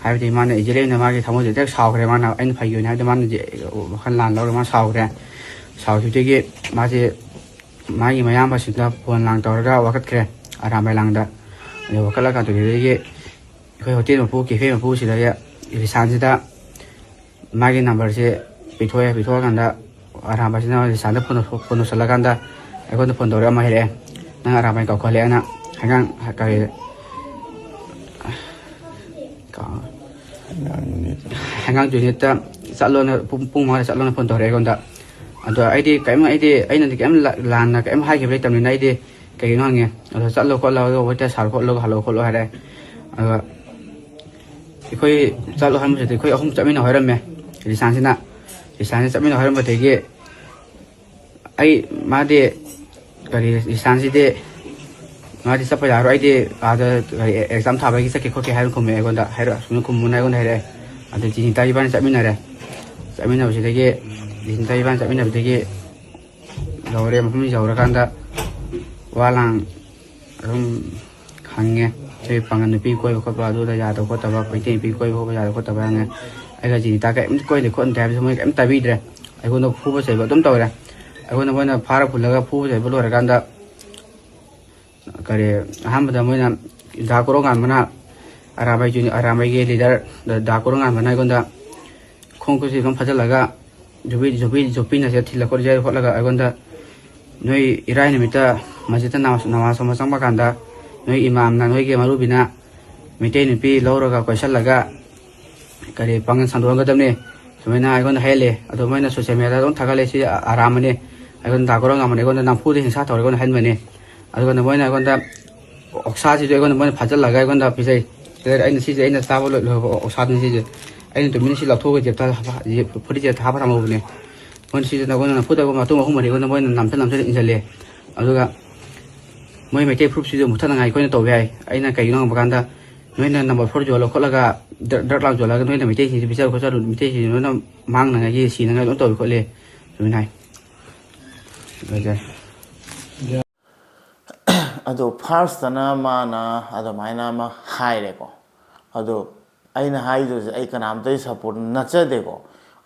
ꯍꯥꯏꯕꯗꯤ ꯃꯥꯅ ꯏꯖꯤꯂꯤ ꯑꯩꯅ ꯃꯥꯒꯤ ꯊꯃꯣꯏꯗꯨꯗ ꯍꯦꯛ ꯁꯥꯎꯈ꯭ꯔꯦ꯫ ꯃꯥꯅ ꯑꯩꯅ ꯐꯥꯒꯤ ꯑꯣꯏꯅ ꯍꯥꯏꯕꯗ ꯃꯥꯅ ꯋꯥꯈꯜ ꯂꯥꯟ ꯂꯧꯔꯒ ꯃꯥ ꯁꯥꯎꯈ꯭ꯔꯦ꯫ ꯁꯥꯎꯈꯤꯕꯗꯒꯤ ꯃꯥꯁꯦ ꯃꯥꯒꯤ ꯃꯌꯥꯝꯕꯁꯤꯡꯗ ꯐꯣꯟ ꯂꯥꯡ ꯇꯧꯔꯒ ꯋꯥꯀꯠꯈ꯭ꯔꯦ, ꯑꯔꯥꯝꯕꯥꯏ ꯂꯥꯡꯗ꯫ ꯑꯗꯨ ꯋꯥꯀꯠꯂꯀꯥꯟꯗꯨꯗꯒꯤ ꯑꯩꯈꯣꯏ ꯍꯣꯇꯦꯜ ꯃꯄꯨ, ꯀꯦꯐꯦ ꯃꯄꯨꯁꯤꯗ ꯔꯤꯁꯥꯟꯁꯤꯗ ꯃꯥꯒꯤ ꯅꯝꯕꯔꯁꯦ ꯄꯤꯊꯣꯛꯑꯦ꯫ ꯄꯤꯊꯣꯛꯑꯀꯥꯟꯗ ꯑꯔꯥꯝꯕꯥꯏꯁꯤꯅ ꯔꯤꯁꯥꯟꯗ ꯐꯣꯟ ꯇꯧ-, ꯐꯣꯟ ꯇꯧꯁꯜꯂꯀꯥꯟꯗ ꯑꯩꯉꯣꯟꯗ ꯐꯣꯟ ꯇꯧꯔꯒ ꯑꯃ ꯍꯥꯏꯔꯛꯑꯦ, "ꯅꯪ ꯑꯔꯥꯝꯕꯥꯏ ꯀꯧꯈꯠꯂꯦꯅ ꯍꯩꯉꯥꯡ ꯀꯔꯤ ꯀꯥ-, ꯍꯩꯉꯥꯡ ꯌꯨꯅꯤꯠꯇ ꯆꯠꯂꯣꯅ, ꯄꯨꯡ, ꯄꯨꯡ ꯃꯉꯥꯗ ꯆꯠꯂꯣꯅ ꯐꯣꯟ ꯇꯧꯔꯛꯑꯦ ꯑꯩꯉꯣꯟꯗ꯫ ꯑꯗꯣ ꯑꯩꯗꯤ ꯀꯔꯤꯝ, ꯑꯩꯗꯤ, ꯑꯩꯅꯗꯤ ꯀꯔꯤꯝ ꯂꯥ-, ꯂꯥꯟꯅ ꯀꯔꯤꯝ ꯍꯥꯏꯈꯤꯕ ꯂꯩꯇꯕꯅꯤꯅ ꯑꯩꯗꯤ ꯀꯩꯒꯤꯅꯣ ꯍꯪꯉꯦ꯫ ꯑꯗꯣ ꯆꯠꯂꯣ ꯈꯣꯠꯂꯣ, ꯑꯗꯣ ꯋꯦꯠꯇ ꯁꯥꯔꯣ ꯈꯣꯠꯂꯣ, ꯍꯜꯂꯣ ꯈꯣꯠꯂꯣ ꯍꯥꯏꯔꯦ꯫ ꯑꯗꯨꯒ ꯑꯩꯈꯣꯏ ꯆꯠꯂꯣ ꯍꯥꯏꯕꯁꯤꯗꯤ ꯑꯩꯈꯣꯏ ꯑꯍꯨꯝ ꯆꯠꯃꯤꯟꯅꯧ ꯍꯥꯏꯔꯝꯃꯦ ꯔꯤꯁꯥꯟꯁꯤꯅ꯫ ꯔꯤꯁꯥꯟꯁꯤꯅ ꯆꯠꯃꯤꯟꯅꯧ ꯍꯥꯏꯔꯝꯕꯗꯒꯤ ꯑꯩ, ꯃꯥꯗꯤ, ꯀꯔꯤ, ꯔꯤꯁꯥꯟꯁꯤꯗꯤ, "ꯃꯥꯗꯤ ꯆꯠꯄ ꯌꯥꯔꯣꯏ, ꯑꯩꯗꯤ ꯑꯥꯗ, ꯀꯔꯤ, ꯑꯦꯛꯖꯥꯝ ꯊꯥꯕꯒꯤ ꯆꯠꯀꯦ ꯈꯣꯠꯀꯦ" ꯍꯥꯏꯅ ꯈꯨꯝꯃꯦ ꯑꯩꯉꯣꯟꯗ꯫ ꯍꯥꯏꯔ-, ꯑꯁꯨꯝꯅ ꯈꯨꯝꯃꯨꯅ ꯑꯩꯉꯣꯟꯗ ꯍꯥꯏꯔꯛꯑꯦ꯫ ꯑꯗꯨ ꯖꯤꯅꯤꯇꯥ ꯏꯕꯥꯅꯤ ꯆꯠꯃꯤꯟꯅꯔꯦ꯫ ꯆꯠꯃꯤꯟꯅꯕꯁꯤꯗꯒꯤ, ꯖꯤꯅꯤꯇꯥ ꯏꯕꯥꯅꯤ ꯆꯠꯃꯤꯟꯅꯕꯗꯒꯤ ꯌꯧꯔꯦ꯫ ꯃꯐꯝ ꯌꯧꯔꯀꯥꯟꯗ ꯋꯥ ꯂꯥꯡ ꯑꯗꯨꯝ ꯍꯪꯉꯦ꯫ ꯑꯩꯈꯣꯏ ꯄꯥꯡꯒꯜ ꯅꯨꯄꯤ ꯀꯣꯏꯕ ꯈꯣꯠꯄ ꯑꯗꯨꯗ ꯌꯥꯗꯕ ꯈꯣꯠꯇꯕ, ꯃꯩꯇꯩ ꯅꯨꯄꯤ ꯀꯣꯏꯕ ꯈꯣꯠꯄ ꯌꯥꯗꯕ ꯈꯣꯠꯇꯕ ꯍꯪꯉꯦ꯫ ꯑꯩꯒ ꯖꯤꯅꯤꯇꯥ ꯀꯔꯤꯝꯇ ꯀꯣꯏꯅꯗꯦ ꯈꯣꯠꯅꯗꯦ ꯍꯥꯏꯕꯁꯦ ꯃꯣꯏ ꯀꯔꯤꯝ ꯇꯥꯕꯤꯗ꯭ꯔꯦ꯫ ꯑꯩꯉꯣꯟꯗ ꯐꯨꯕ ꯆꯩꯕ ꯑꯗꯨꯝ ꯇꯧꯔꯦ꯫ ꯑꯩꯉꯣꯟꯗ ꯃꯣꯏꯅ ꯐꯥꯔ ꯄꯨꯜꯂꯒ ꯐꯨꯕ ꯆꯩꯕ ꯂꯣꯏꯔꯀꯥꯟꯗ, ꯀꯔꯤ, ꯑꯍꯥꯟꯕꯗ ꯃꯣꯏꯅ ꯗꯥ ꯀꯣꯔꯧꯉꯥꯟꯕꯅ, ꯑꯔꯥꯝꯕꯥꯏ ꯖꯨꯅꯤ-, ꯑꯔꯥꯝꯕꯥꯏꯒꯤ ꯂꯤꯗꯔ ꯗꯥ ꯀꯣꯔꯧꯉꯥꯟꯕꯅ ꯑꯩꯉꯣꯟꯗ ꯈꯣꯡ ꯈꯨꯠꯁꯤ ꯑꯗꯨꯝ ꯐꯥꯖꯤꯜꯂꯒ ꯌꯣꯠꯄꯤ-, ꯌꯣꯠꯄꯤ-, ꯌꯣꯠꯄꯤꯅ ꯁꯤꯗ ꯊꯤꯜꯂ ꯈꯣꯠꯂ ꯌꯩꯔ ꯈꯣꯠꯂꯒ ꯑꯩꯉꯣꯟꯗ, "ꯅꯣꯏ ꯏꯔꯥꯏ ꯅꯨꯃꯤꯠꯇ ꯃꯁꯖꯤꯠꯇ ꯅꯃꯥꯖ, ꯅꯃꯥꯖ ꯁꯣꯟꯕ ꯆꯪꯕ ꯀꯥꯟꯗ ꯅꯣꯏ ꯏꯃꯥꯝꯅ, ꯅꯣꯏꯒꯤ ꯃꯧꯂꯨꯕꯤꯅ ꯃꯩꯇꯩ ꯅꯨꯄꯤ ꯂꯧꯔꯒ ꯀꯣꯏꯁꯜꯂꯒ ꯀꯔꯤ ꯄꯥꯡꯒꯜ ꯁꯟꯗꯣꯛꯍꯟꯒꯗꯕꯅꯤ" ꯁꯨꯃꯥꯏꯅ ꯑꯩꯉꯣꯟꯗ ꯍꯥꯏꯍꯜꯂꯦ꯫ ꯑꯗꯣ ꯃꯣꯏꯅ ꯁꯣꯁꯤꯌꯦꯜ ꯃꯦꯗꯤꯌꯥꯗ ꯑꯗꯨꯝ ꯊꯥꯒꯠꯂꯦ, "ꯁꯤ ꯑꯔꯥꯝꯕꯅꯤ", ꯑꯩꯉꯣꯟꯗ ꯗꯥ ꯀꯣꯔꯧꯉꯥꯟꯕꯅ ꯑꯩꯉꯣꯟꯗ ꯅꯝꯐꯨꯗ ꯍꯤꯡꯁꯥ ꯇꯧꯔꯒ ꯑꯩꯉꯣꯟꯗ ꯍꯥꯏꯍꯟꯕꯅꯤ꯫ ꯑꯗꯨꯒ ꯃꯣꯏꯅ ꯑꯩꯉꯣꯟꯗ ꯑꯣꯛꯁꯥꯁꯤꯁꯨ ꯑꯩꯉꯣꯟꯗ ꯃꯣꯏꯅ ꯐꯥꯖꯤꯜꯂꯒ ꯑꯩꯉꯣꯟꯗ ꯄꯤꯖꯩ꯫ ꯁꯤꯗ ꯑꯩꯅ, "ꯁꯤꯁꯦ ꯑꯩꯅ ꯆꯥꯕ ꯂꯣꯏ-, ꯂꯣꯏꯍꯧꯕ ꯑꯣꯛꯁꯥꯗꯨꯅꯤ ꯁꯤꯁꯦ"꯫ ꯑꯩꯅ ꯇꯨꯃꯤꯟꯅ ꯁꯤ ꯂꯧꯊꯣꯛꯑꯒ ꯖꯦꯞꯇ ꯍꯥꯞꯄ-, ꯖꯦꯞ-, ꯐꯨꯔꯤꯠ ꯖꯦꯞꯇ ꯍꯥꯞꯄ ꯊꯝꯍꯧꯕꯅꯦ꯫ ꯃꯣꯏꯅ ꯁꯤꯁꯦ ꯑꯩꯉꯣꯟꯗ ꯅꯝꯐꯨꯗ ꯃꯇꯨꯡ ꯑꯍꯨꯝ ꯃꯔꯤ ꯑꯩꯉꯣꯟꯗ ꯃꯣꯏꯅ ꯅꯝꯁꯤꯜ ꯅꯝꯁꯤꯜ ꯏꯟꯁꯤꯜꯂꯦ꯫ ꯑꯗꯨꯒ ꯃꯣꯏ ꯃꯩꯇꯩ ꯐꯨꯔꯨꯞꯁꯤꯁꯨ ꯃꯨꯊꯠꯅꯉꯥꯏ ꯑꯩꯈꯣꯏꯅ ꯇꯧꯕ ꯌꯥꯏ꯫ ꯑꯩꯅ ꯀꯩꯒꯤꯅꯣ ꯍꯪꯕ ꯀꯥꯟꯗ, "ꯅꯣꯏꯅ ꯅꯝꯕꯔ ꯐꯣꯔ ꯌꯣꯜꯂ ꯈꯣꯠꯂꯒ ꯗ꯭ꯔ-, ꯗ꯭ꯔꯒ ꯂꯥꯡ ꯌꯣꯜꯂꯒ ꯅꯣꯏꯅ ꯃꯩꯇꯩꯁꯤꯡꯁꯤ ꯄꯤꯖꯔ ꯈꯣꯠꯆꯔꯨ, ꯃꯩꯇꯩꯁꯤꯡꯁꯤ ꯂꯣꯏꯅ ꯃꯥꯡꯅꯉꯥꯏꯒꯤ, ꯁꯤꯅꯉꯥꯏ ꯂꯣꯏꯅ ꯇꯧꯏ ꯈꯣꯠꯂꯤ", ꯑꯗꯨꯃꯥꯏꯅ ꯍꯥꯏ꯫ ꯂꯣꯏꯖꯔꯦ꯫ ꯑꯗꯣ ꯐꯥꯔꯁꯇꯅ ꯃꯥꯅ ꯑꯗꯨꯃꯥꯏꯅ ꯑꯃ ꯍꯥꯏꯔꯦꯀꯣ꯫ ꯑꯗꯣ ꯑꯩꯅ ꯍꯥꯏꯗꯣꯏꯁꯦ, ꯑꯩ ꯀꯅꯥꯝꯇꯒꯤ ꯁꯞꯄꯣꯔꯠ ꯅꯠꯆꯗꯦꯀꯣ꯫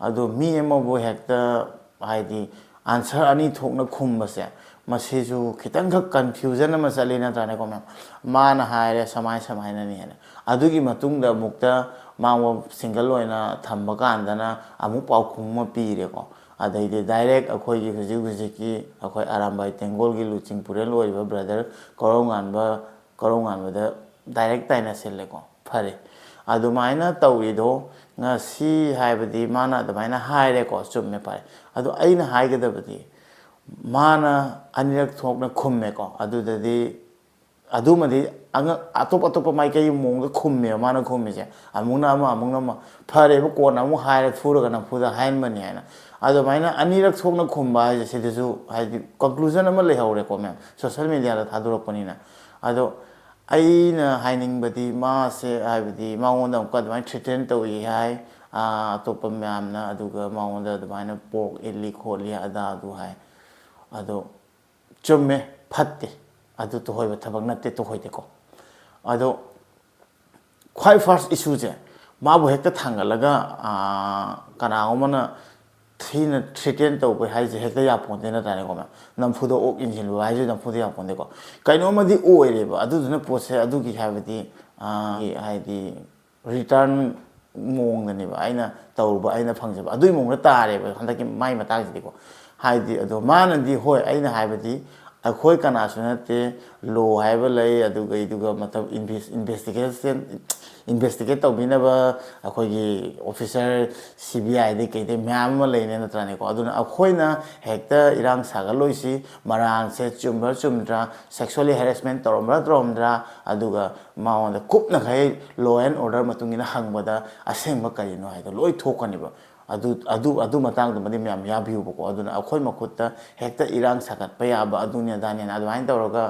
ꯑꯗꯣ ꯃꯤ ꯑꯃꯕꯨ ꯍꯦꯛꯇ, ꯍꯥꯏꯗꯤ, ꯑꯟꯁꯔ ꯑꯅꯤ ꯊꯣꯛꯅ ꯈꯨꯝꯕꯁꯦ, ꯃꯁꯤꯁꯨ ꯈꯤꯇꯪꯈꯛ ꯀꯟꯐ꯭ꯌꯨꯖꯟ ꯑꯃ ꯆꯠꯂꯤ, ꯅꯠꯇ꯭ꯔꯥꯅꯦꯀꯣ, ꯃꯦꯝ? ꯃꯥꯅ ꯍꯥꯏꯔꯦ ꯁꯃꯥꯏ ꯁꯃꯥꯏꯅꯅꯤ ꯍꯥꯏꯅ, ꯑꯗꯨꯒꯤ ꯃꯇꯨꯡꯗ ꯑꯃꯨꯛꯇ ꯃꯥꯉꯣꯟ ꯁꯤꯡꯒꯜ ꯑꯣꯏꯅ ꯊꯝꯕ ꯀꯥꯟꯗꯅ ꯑꯃꯨꯛ ꯄꯥꯎꯈꯨꯝ ꯑꯃ ꯄꯤꯔꯦꯀꯣ꯫ ꯑꯗꯩꯗꯤ ꯗꯥꯏꯔꯦꯛ ꯑꯩꯈꯣꯏꯒꯤ ꯍꯧꯖꯤꯛ ꯍꯧꯖꯤꯛꯀꯤ ꯑꯩꯈꯣꯏ ꯑꯔꯥꯝꯕꯥꯏ ꯇꯦꯡꯒꯣꯜꯒꯤ ꯂꯨꯆꯤꯡꯄꯨꯔꯦꯜ ꯑꯣꯏꯔꯤꯕ ꯕ꯭ꯔꯗꯔ ꯀꯣꯔꯧꯉꯥꯟꯕ, ꯀꯣꯔꯧꯉꯥꯟꯕꯗ ꯗꯥꯏꯔꯦꯛ ꯇꯥꯏꯅꯁꯤꯜꯂꯦꯀꯣ꯫ ꯐꯔꯦ, ꯑꯗꯨꯃꯥꯏꯅ ꯇꯧꯔꯤꯗꯣ ꯉꯁꯤ ꯍꯥꯏꯕꯗꯤ ꯃꯥꯅ ꯑꯗꯨꯃꯥꯏꯅ ꯍꯥꯏꯔꯦꯀꯣ, ꯆꯨꯝꯃꯦ, ꯐꯔꯦ꯫ ꯑꯗꯣ ꯑꯩꯅ ꯍꯥꯏꯒꯗꯕꯗꯤ, ꯃꯥꯅ ꯑꯅꯤꯔꯛ ꯊꯣꯛꯅ ꯈꯨꯝꯃꯦꯀꯣ, ꯑꯗꯨꯗꯗꯤ ꯑꯗꯨꯃꯗꯤ ꯑꯉ-, ꯑꯇꯣꯞ ꯑꯇꯣꯞꯄ ꯃꯥꯏꯀꯩ ꯃꯑꯣꯡꯗ ꯈꯨꯝꯃꯦꯕ ꯃꯥꯅ ꯈꯨꯝꯃꯤꯁꯦ꯫ ꯑꯃꯨꯛꯅ ꯑꯃ, ꯑꯃꯨꯛꯅ ꯑꯃ, ꯐꯔꯦꯕ, ꯀꯣꯟꯅ ꯑꯃꯨꯛ ꯍꯥꯏꯔ ꯐꯨꯔꯒ ꯅꯝꯐꯨꯗ ꯍꯥꯏꯍꯟꯕꯅꯤ ꯍꯥꯏꯅ꯫ ꯑꯗꯨꯃꯥꯏꯅ ꯑꯅꯤꯔꯛ ꯊꯣꯛꯅ ꯈꯨꯝꯕ ꯍꯥꯏꯁꯦ, ꯁꯤꯗꯁꯨ ꯍꯥꯏꯗꯤ ꯀꯟꯀ꯭ꯂꯨꯖꯟ ꯑꯃ ꯂꯩꯍꯧꯔꯦꯀꯣ, ꯃꯦꯝ, ꯁꯣꯁꯦꯜ ꯃꯦꯗꯤꯌꯥꯗ ꯊꯥꯗꯣꯔꯛꯄꯅꯤꯅ꯫ ꯑꯗꯣ ꯑꯩꯅ ꯍꯥꯏꯅꯤꯡꯕꯗꯤ, ꯃꯥꯁꯦ ꯍꯥꯏꯕꯗꯤ ꯃꯉꯣꯟꯗ ꯑꯃꯨꯛꯀ ꯑꯗꯨꯃꯥꯏꯅ ꯊ꯭ꯔꯦꯇꯦꯟ ꯇꯧꯏ ꯍꯥꯏ, ꯑꯥ, ꯑꯇꯣꯞꯄ ꯃꯌꯥꯝꯅ, ꯑꯗꯨꯒ ꯃꯉꯣꯟꯗ ꯑꯗꯨꯃꯥꯏꯅ ꯄꯣꯛ ꯏꯜꯂꯤ ꯈꯣꯠꯂꯤ ꯑꯗꯥ ꯑꯗꯨ ꯍꯥꯏ꯫ ꯑꯗꯣ ꯆꯨꯝꯃꯦ, ꯐꯠꯇꯦ, ꯑꯗꯨ ꯇꯨꯍꯣꯏꯕ ꯊꯕꯛ ꯅꯠꯇꯦ, ꯇꯨꯍꯣꯏꯗꯦꯀꯣ꯫ ꯑꯗꯣ ꯈ꯭ꯋꯥꯏ ꯐꯥꯔꯁ ꯏꯁꯨꯁꯦ, ꯃꯥꯕꯨ ꯍꯦꯛꯇ ꯊꯥꯡꯒꯠꯂꯒ, ꯑꯥ, ꯀꯅꯥꯒꯨꯝꯕꯅ ꯊꯤꯅ ꯊ꯭ꯔꯦꯇꯦꯟ ꯇꯧꯕ ꯍꯥꯏꯁꯦ ꯍꯦꯛꯇ ꯌꯥꯄꯣꯟꯇꯦ, ꯅꯠꯇ꯭ꯔꯥꯅꯦꯀꯣ, ꯃꯦꯝ? ꯅꯝꯐꯨꯗ ꯑꯣꯛ ꯏꯟꯁꯤꯟꯕ ꯍꯥꯏꯁꯦ ꯅꯝꯐꯨꯗ ꯌꯥꯄꯣꯟꯇꯦꯀꯣ꯫ ꯀꯩꯅꯣꯝꯃꯗꯤ ꯑꯣꯏꯔꯦꯕ, ꯑꯗꯨꯗꯨꯅ ꯄꯣꯠꯁꯦ ꯑꯗꯨꯒꯤ ꯍꯥꯏꯕꯗꯤ, ꯑꯥ, ꯍꯥꯏꯗꯤ ꯔꯤꯇꯔꯟ ꯃꯑꯣꯡꯗꯅꯦꯕ ꯑꯩꯅ ꯇꯧꯔꯨꯕ, ꯑꯩꯅ ꯐꯪꯖꯕ ꯑꯗꯨꯒꯤ ꯃꯑꯣꯡꯗ ꯇꯥꯔꯦꯕ ꯍꯟꯗꯛꯀꯤ ꯃꯥꯏ ꯃꯇꯥꯡꯁꯤꯗꯤꯀꯣ꯫ ꯍꯥꯏꯗꯤ, ꯑꯗꯣ ꯃꯥꯅꯗꯤ, ꯍꯣꯏ, ꯑꯩꯅ ꯍꯥꯏꯕꯗꯤ ꯑꯩꯈꯣꯏ ꯀꯅꯥꯁꯨ ꯅꯠꯇꯦ, ꯂꯣ ꯍꯥꯏꯕ ꯂꯩ, ꯑꯗꯨꯒ, ꯑꯗꯨꯒ ꯃꯇꯝ ꯏꯟꯚꯦꯁ-, ꯏꯟꯚꯦꯁꯇꯤꯒꯦꯁꯟ, ꯏꯟꯚꯦꯁꯇꯤꯒꯦꯠ ꯇꯧꯕꯤꯅꯕ ꯑꯩꯈꯣꯏꯒꯤ ꯑꯣꯐꯤꯁꯔ, ꯁꯤ ꯕꯤ ꯑꯥꯏꯗꯩ ꯀꯩꯗꯩ ꯃꯌꯥꯝ ꯑꯃ ꯂꯩꯅꯦ, ꯅꯠꯇ꯭ꯔꯥꯅꯦꯀꯣ? ꯑꯗꯨꯅ ꯑꯩꯈꯣꯏꯅ ꯍꯦꯛꯇ ꯏꯔꯥꯡ ꯁꯥꯒꯠꯂꯣꯏꯁꯤ, ꯃꯔꯥꯟꯁꯦ ꯆꯨꯝꯕ꯭ꯔꯥ ꯆꯨꯝꯗ꯭ꯔꯥ, ꯁꯦꯛꯁꯨꯋꯦꯜꯂꯤ ꯍꯦꯔꯦꯁꯃꯦꯟ ꯇꯧꯔꯝꯕ꯭ꯔꯥ ꯇꯧꯔꯝꯗ꯭ꯔꯥ, ꯑꯗꯨꯒ ꯃꯉꯣꯟꯗ ꯀꯨꯞꯅꯈꯩ ꯂꯣ ꯑꯦꯟ ꯑꯣꯔꯗꯔ ꯃꯇꯨꯡ ꯏꯟꯅ ꯍꯪꯕꯗ ꯑꯁꯦꯡꯕ ꯀꯔꯤꯅꯣ ꯍꯥꯏꯗꯣ ꯂꯣꯏ ꯊꯣꯛꯀꯅꯤꯕ꯫ ꯑꯗꯨ, ꯑꯗꯨ, ꯑꯗꯨ ꯃꯇꯥꯡꯗꯨꯃꯗꯤ ꯃꯌꯥꯝ ꯌꯥꯕꯤꯌꯨꯕꯀꯣ꯫ ꯑꯗꯨꯅ ꯑꯩꯈꯣꯏ ꯃꯈꯨꯠꯇ ꯍꯦꯛꯇ ꯏꯔꯥꯡ ꯁꯥꯒꯠꯄ ꯌꯥꯕ ꯑꯗꯨꯅꯤ ꯑꯗꯥꯅꯦꯅ ꯑꯗꯨꯃꯥꯏꯅ ꯇꯧꯔꯒ,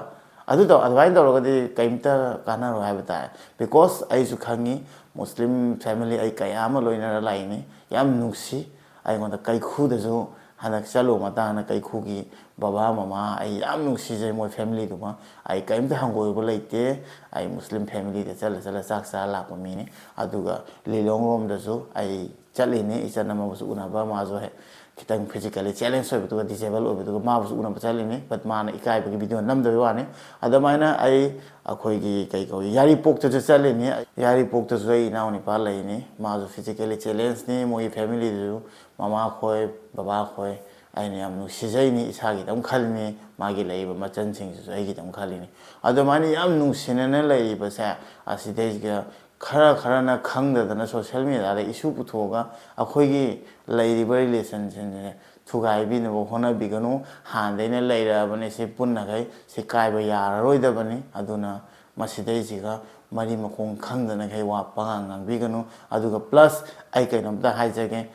ꯑꯗꯨ ꯇꯧ-, ꯑꯗꯨꯃꯥꯏꯅ ꯇꯧꯔꯒꯗꯤ ꯀꯩꯝꯇ ꯀꯥꯟꯅꯔꯣꯏ ꯍꯥꯏꯕ ꯇꯥꯔꯦ꯫ Because ꯑꯩꯁꯨ ꯈꯪꯉꯤ, ꯃꯨꯁꯂꯤꯝ ꯐꯦꯃꯤꯂꯤ ꯑꯩ ꯀꯌꯥ ꯑꯃ ꯂꯣꯏꯅꯔ ꯂꯥꯛꯏꯅꯤ, ꯌꯥꯝ ꯅꯨꯡꯁꯤ꯫ ꯑꯩꯉꯣꯟꯗ ꯀꯩꯈꯨꯗꯁꯨ ꯍꯟꯗꯛ ꯆꯠꯂꯨꯕ ꯃꯇꯥꯡꯗ ꯀꯩꯈꯨꯒꯤ ꯕꯕꯥ ꯃꯃꯥ ꯑꯩ ꯌꯥꯝ ꯅꯨꯡꯁꯤꯖꯩ, ꯃꯣꯏ ꯐꯦꯃꯤꯂꯤꯗꯨꯃ꯫ ꯑꯩ ꯀꯔꯤꯝꯇ ꯍꯪꯒꯣꯏꯕ ꯂꯩꯇꯦ꯫ ꯑꯩ ꯃꯨꯁꯂꯤꯝ ꯐꯦꯃꯤꯂꯤꯗ ꯆꯠꯂ ꯆꯠꯂ ꯆꯥꯛ ꯆꯥꯔ ꯂꯥꯛꯄ ꯃꯤꯅꯤ꯫ ꯑꯗꯨꯒ ꯂꯤꯂꯣꯡ ꯔꯣꯝꯗꯁꯨ ꯑꯩ ꯆꯠꯂꯤꯅꯤ, ꯏꯆꯟ ꯑꯃꯕꯨꯁꯨ ꯎꯅꯕ꯫ ꯃꯥꯁꯨ ꯍꯦꯛ ꯈꯤꯇꯪ ꯐꯤꯖꯤꯀꯦꯜꯂꯤ ꯆꯦꯂꯦꯟꯖ ꯑꯣꯏꯕꯗꯨꯒ, ꯗꯤꯁꯦꯕꯜ ꯑꯣꯏꯕꯗꯨꯒ ꯃꯥꯕꯨꯁꯨ ꯎꯅꯕ ꯆꯠꯂꯤꯅꯤ꯫ ꯕꯠ ꯃꯥꯅ ꯏꯀꯥꯏꯕꯒꯤ ꯚꯤꯗꯤꯑꯣ ꯅꯝꯗꯕꯩ ꯋꯥꯅꯤ꯫ ꯑꯗꯨꯃꯥꯏꯅ ꯑꯩ ꯑꯩꯈꯣꯏꯒꯤ ꯀꯩ ꯀꯧꯏ, ꯌꯥꯏꯔꯤꯄꯣꯛꯇꯁꯨ ꯆꯠꯂꯤꯅꯤ꯫ ꯌꯥꯏꯔꯤꯄꯣꯛꯇꯁꯨ ꯑꯩ ꯏꯅꯥꯎꯅꯨꯄꯥ ꯂꯩꯅꯤ, ꯃꯥꯁꯨ ꯐꯤꯖꯤꯀꯦꯜꯂꯤ ꯆꯦꯂꯦꯟꯖꯅꯤ꯫ ꯃꯣꯏꯒꯤ ꯐꯦꯃꯤꯂꯤꯗꯨꯁꯨ, ꯃꯃꯥꯈꯣꯏ, ꯕꯕꯥꯈꯣꯏ, ꯑꯩꯅ ꯌꯥꯝ ꯅꯨꯡꯁꯤꯖꯩꯅꯤ, ꯏꯁꯥꯒꯤꯗꯪ ꯈꯜꯂꯤꯅꯤ, ꯃꯥꯒꯤ ꯂꯩꯔꯤꯕ ꯃꯆꯟꯁꯤꯡꯁꯤꯁꯨ ꯑꯩꯒꯤꯗꯪ ꯈꯜꯂꯤꯅꯤ꯫ ꯑꯗꯨꯃꯥꯏꯅ ꯌꯥꯝ ꯅꯨꯡꯁꯤꯅꯅ ꯂꯩꯔꯤꯕꯁꯦ ꯑꯁꯤꯗꯩꯁꯤꯗ ꯈꯔ ꯈꯔꯅ ꯈꯪꯗꯗꯅ ꯁꯣꯁꯦꯜ ꯃꯦꯗꯤꯌꯥꯗ ꯏꯁꯨ ꯄꯨꯊꯣꯛꯑꯒ ꯑꯩꯈꯣꯏꯒꯤ ꯂꯩꯔꯤꯕ ꯔꯤꯂꯦꯁꯟꯁꯤꯞꯁꯦ ꯊꯨꯒꯥꯏꯕꯤꯅꯕ ꯍꯣꯠꯅꯕꯤꯒꯅꯨ꯫ ꯍꯥꯟꯅꯗꯩꯅ ꯂꯩꯔꯛꯑꯕꯅꯦ, ꯁꯤ ꯄꯨꯟꯅꯈꯩ ꯁꯤ ꯀꯥꯏꯕ ꯌꯥꯔꯔꯣꯏꯗꯕꯅꯤ꯫ ꯑꯗꯨꯅ ꯃꯁꯤꯗꯩꯁꯤꯒ ꯃꯔꯤ ꯃꯈꯣꯡ ꯈꯪꯗꯅꯈꯩ ꯋꯥ ꯄꯉꯥꯡ ꯉꯥꯡꯕꯤꯒꯅꯨ꯫ ꯑꯗꯨꯒ ꯄ꯭ꯂꯁ ꯑꯩ ꯀꯩꯅꯣꯝꯇ ꯍꯥꯏꯖꯒꯦ,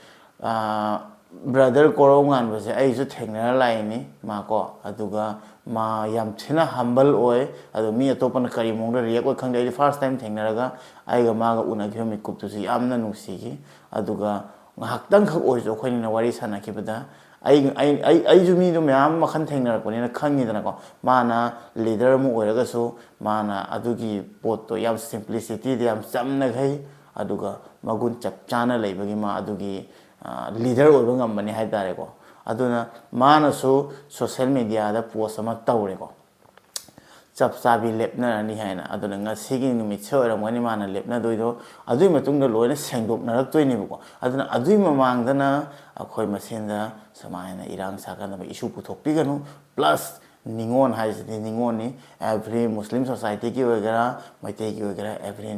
ꯕ꯭ꯔꯗꯔ ꯀꯣꯔꯧ ꯉꯥꯟꯕꯁꯦ ꯑꯩꯁꯨ ꯊꯦꯡꯅꯔ ꯂꯥꯛꯏꯅꯤ ꯃꯥ ꯀꯣ꯫ ꯑꯗꯨꯒ ꯃꯥ ꯌꯥꯝ ꯊꯤꯅ ꯍꯝꯕꯜ ꯑꯣꯏ꯫ ꯑꯗꯣ ꯃꯤ ꯑꯇꯣꯞꯄꯅ ꯀꯔꯤ ꯃꯑꯣꯡꯗ ꯔꯤꯌꯦꯛ ꯑꯣꯏ ꯈꯪꯗꯦ, ꯑꯩꯗꯤ ꯐꯥꯔꯁ ꯇꯥꯏꯝ ꯊꯦꯡꯅꯔꯒ ꯑꯩꯒ ꯃꯥꯒ ꯎꯅꯈꯤꯕ ꯃꯤꯀꯨꯞꯇꯨꯁꯨ ꯌꯥꯝꯅ ꯅꯨꯡꯁꯤꯈꯤ꯫ ꯑꯗꯨꯒ ꯉꯥꯏꯍꯥꯛꯇꯪꯈꯛ ꯑꯣꯏꯔꯁꯨ ꯑꯩꯈꯣꯏꯅꯤꯅ ꯋꯥꯔꯤ ꯁꯥꯟꯅꯈꯤꯕꯗ ꯑꯩ, ꯑꯩ, ꯑꯩ, ꯑꯩꯁꯨ ꯃꯤꯗꯣ ꯃꯌꯥꯝ ꯃꯈꯜ ꯊꯦꯡꯅꯔꯛꯄꯅꯤꯅ ꯈꯪꯉꯤꯗꯅꯀꯣ꯫ ꯃꯥꯅ ꯂꯤꯗꯔ ꯑꯃ ꯑꯣꯏꯔꯒꯁꯨ ꯃꯥꯅ ꯑꯗꯨꯒꯤ ꯄꯣꯠꯇꯣ ꯌꯥꯝ ꯁꯤꯝꯄ꯭ꯂꯤꯁꯤꯇꯤꯗ ꯌꯥꯝ ꯆꯝꯅꯈꯩ, ꯑꯗꯨꯒ ꯃꯒꯨꯟ ꯆꯞ ꯆꯥꯅ ꯂꯩꯕꯒꯤ ꯃꯥ ꯑꯗꯨꯒꯤ ꯂꯤꯗꯔ ꯑꯣꯏꯕ ꯉꯝꯕꯅꯤ ꯍꯥꯏ ꯇꯥꯔꯦꯀꯣ꯫ ꯑꯗꯨꯅ ꯃꯥꯅꯁꯨ ꯁꯣꯁꯦꯜ ꯃꯦꯗꯤꯌꯥꯗ ꯄꯣꯁ ꯑꯃ ꯇꯧꯔꯦꯀꯣ, ꯆꯞ ꯆꯥꯕꯤ ꯂꯦꯞꯅꯔꯅꯤ ꯍꯥꯏꯅ꯫ ꯑꯗꯨꯅ ꯉꯁꯤꯒꯤ ꯅꯨꯃꯤꯠꯁꯦ ꯑꯣꯏꯔꯝꯒꯅꯤ ꯃꯥꯅ ꯂꯦꯞꯅꯗꯣꯏꯗꯣ꯫ ꯑꯗꯨꯒꯤ ꯃꯇꯨꯡꯗ ꯂꯣꯏꯅ ꯁꯦꯡꯗꯣꯛꯅꯔꯛꯇꯣꯏꯅꯦꯕꯀꯣ꯫ ꯑꯗꯨꯅ ꯑꯗꯨꯒꯤ ꯃꯃꯥꯡꯗꯅ ꯑꯩꯈꯣꯏ ꯃꯁꯦꯟꯗ ꯁꯨꯃꯥꯏꯅ ꯏꯔꯥꯡ ꯁꯥꯒꯠꯅꯕ ꯏꯁꯨ ꯄꯨꯊꯣꯛꯄꯤꯒꯅꯨ꯫ ꯄ꯭ꯂꯁ ꯅꯤꯉꯣꯜ ꯍꯥꯏꯁꯤꯗꯤ ꯅꯤꯉꯣꯜꯅꯤ꯫ ꯑꯦꯚ꯭ꯔꯤ ꯃꯨꯁꯂꯤꯝ ꯁꯣꯁꯥꯏꯇꯤꯒꯤ ꯑꯣꯏꯒꯦꯔꯥ, ꯃꯩꯇꯩꯒꯤ ꯑꯣꯏꯒꯦꯔꯥ, ꯑꯦꯚ꯭ꯔꯤ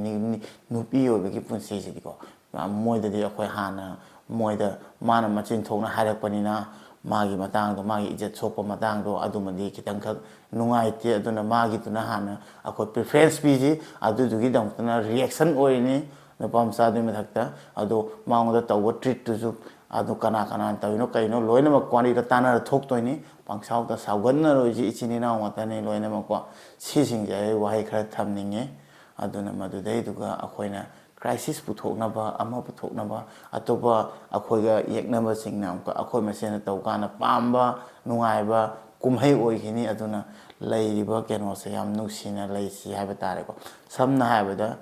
ꯅꯨꯄꯤ ꯑꯣꯏꯕꯒꯤ ꯄꯨꯟꯁꯤꯁꯤꯗꯤꯀꯣ, ꯃꯣꯏꯗꯗꯤ ꯑꯩꯈꯣꯏ ꯍꯥꯟꯅ ꯃꯣꯏꯗ ꯃꯥꯅ ꯃꯆꯤꯟ ꯊꯣꯛꯅ ꯍꯥꯏꯔꯛꯄꯅꯤꯅ ꯃꯥꯒꯤ ꯃꯇꯥꯡꯗꯣ, ꯃꯥꯒꯤ ꯏꯖꯠ ꯁꯣꯛꯄ ꯃꯇꯥꯡꯗꯣ ꯑꯗꯨꯃꯗꯤ ꯈꯤꯇꯪꯈꯛ ꯅꯨꯡꯉꯥꯏꯇꯦ꯫ ꯑꯗꯨꯅ ꯃꯥꯒꯤꯗꯨꯅ ꯍꯥꯟꯅ ꯑꯩꯈꯣꯏ ꯄ꯭ꯔꯤꯐꯔꯦꯟꯁ ꯄꯤꯁꯤ, ꯑꯗꯨꯗꯨꯒꯤꯗꯃꯛꯇꯅ ꯔꯤꯌꯦꯛꯁꯟ ꯑꯣꯏꯔꯤꯅꯤ꯫ ꯅꯨꯄꯥ ꯃꯆꯥꯗꯨꯒꯤ ꯃꯊꯛꯇ ꯑꯗꯣ ꯃꯉꯣꯟꯗ ꯇꯧꯕ ꯇ꯭ꯔꯤꯠꯇꯨꯁꯨ ꯑꯗꯨ ꯀꯅꯥ ꯀꯅꯥꯅ ꯇꯧꯔꯤꯅꯣ ꯀꯩꯅꯣ ꯂꯣꯏꯅꯃꯛ ꯋꯥꯔꯤꯗꯣ ꯇꯥꯟꯅꯔ ꯊꯣꯛꯇꯣꯏꯅꯤ꯫ ꯄꯪꯁꯥꯎꯗ ꯁꯥꯎꯒꯠꯅꯔꯣꯏꯁꯤ, ꯏꯆꯤꯟ ꯏꯅꯥꯎ ꯉꯥꯛꯇꯅꯤ ꯂꯣꯏꯅꯃꯛꯀꯣ꯫ ꯁꯤꯁꯤꯡꯁꯦ ꯑꯩ ꯋꯥꯍꯩ ꯈꯔ ꯊꯝꯅꯤꯡꯉꯤ꯫ ꯑꯗꯨꯅ ꯃꯗꯨꯗꯩꯗꯨꯒ ꯑꯩꯈꯣꯏꯅ ꯀ꯭ꯔꯥꯏꯁꯤꯁ ꯄꯨꯊꯣꯛꯅꯕ, ꯑꯃ ꯄꯨꯊꯣꯛꯅꯕ, ꯑꯇꯣꯞꯄ ꯑꯩꯈꯣꯏꯒ ꯌꯦꯛꯅꯕꯁꯤꯡꯅ ꯑꯃꯨꯛꯀ ꯑꯩꯈꯣꯏ ꯃꯁꯦꯟꯗ ꯇꯧ ꯀꯥꯟꯗ ꯄꯥꯝꯕ, ꯅꯨꯡꯉꯥꯏꯕ ꯀꯨꯝꯍꯩ ꯑꯣꯏꯈꯤꯅꯤ꯫ ꯑꯗꯨꯅ ꯂꯩꯔꯤꯕ ꯀꯩꯅꯣꯁꯦ ꯌꯥꯝ ꯅꯨꯡꯁꯤꯅ ꯂꯩꯁꯤ ꯍꯥꯏꯕ ꯇꯥꯔꯦꯀꯣ꯫ ꯁꯝꯅ ꯍꯥꯏꯔꯕꯗ,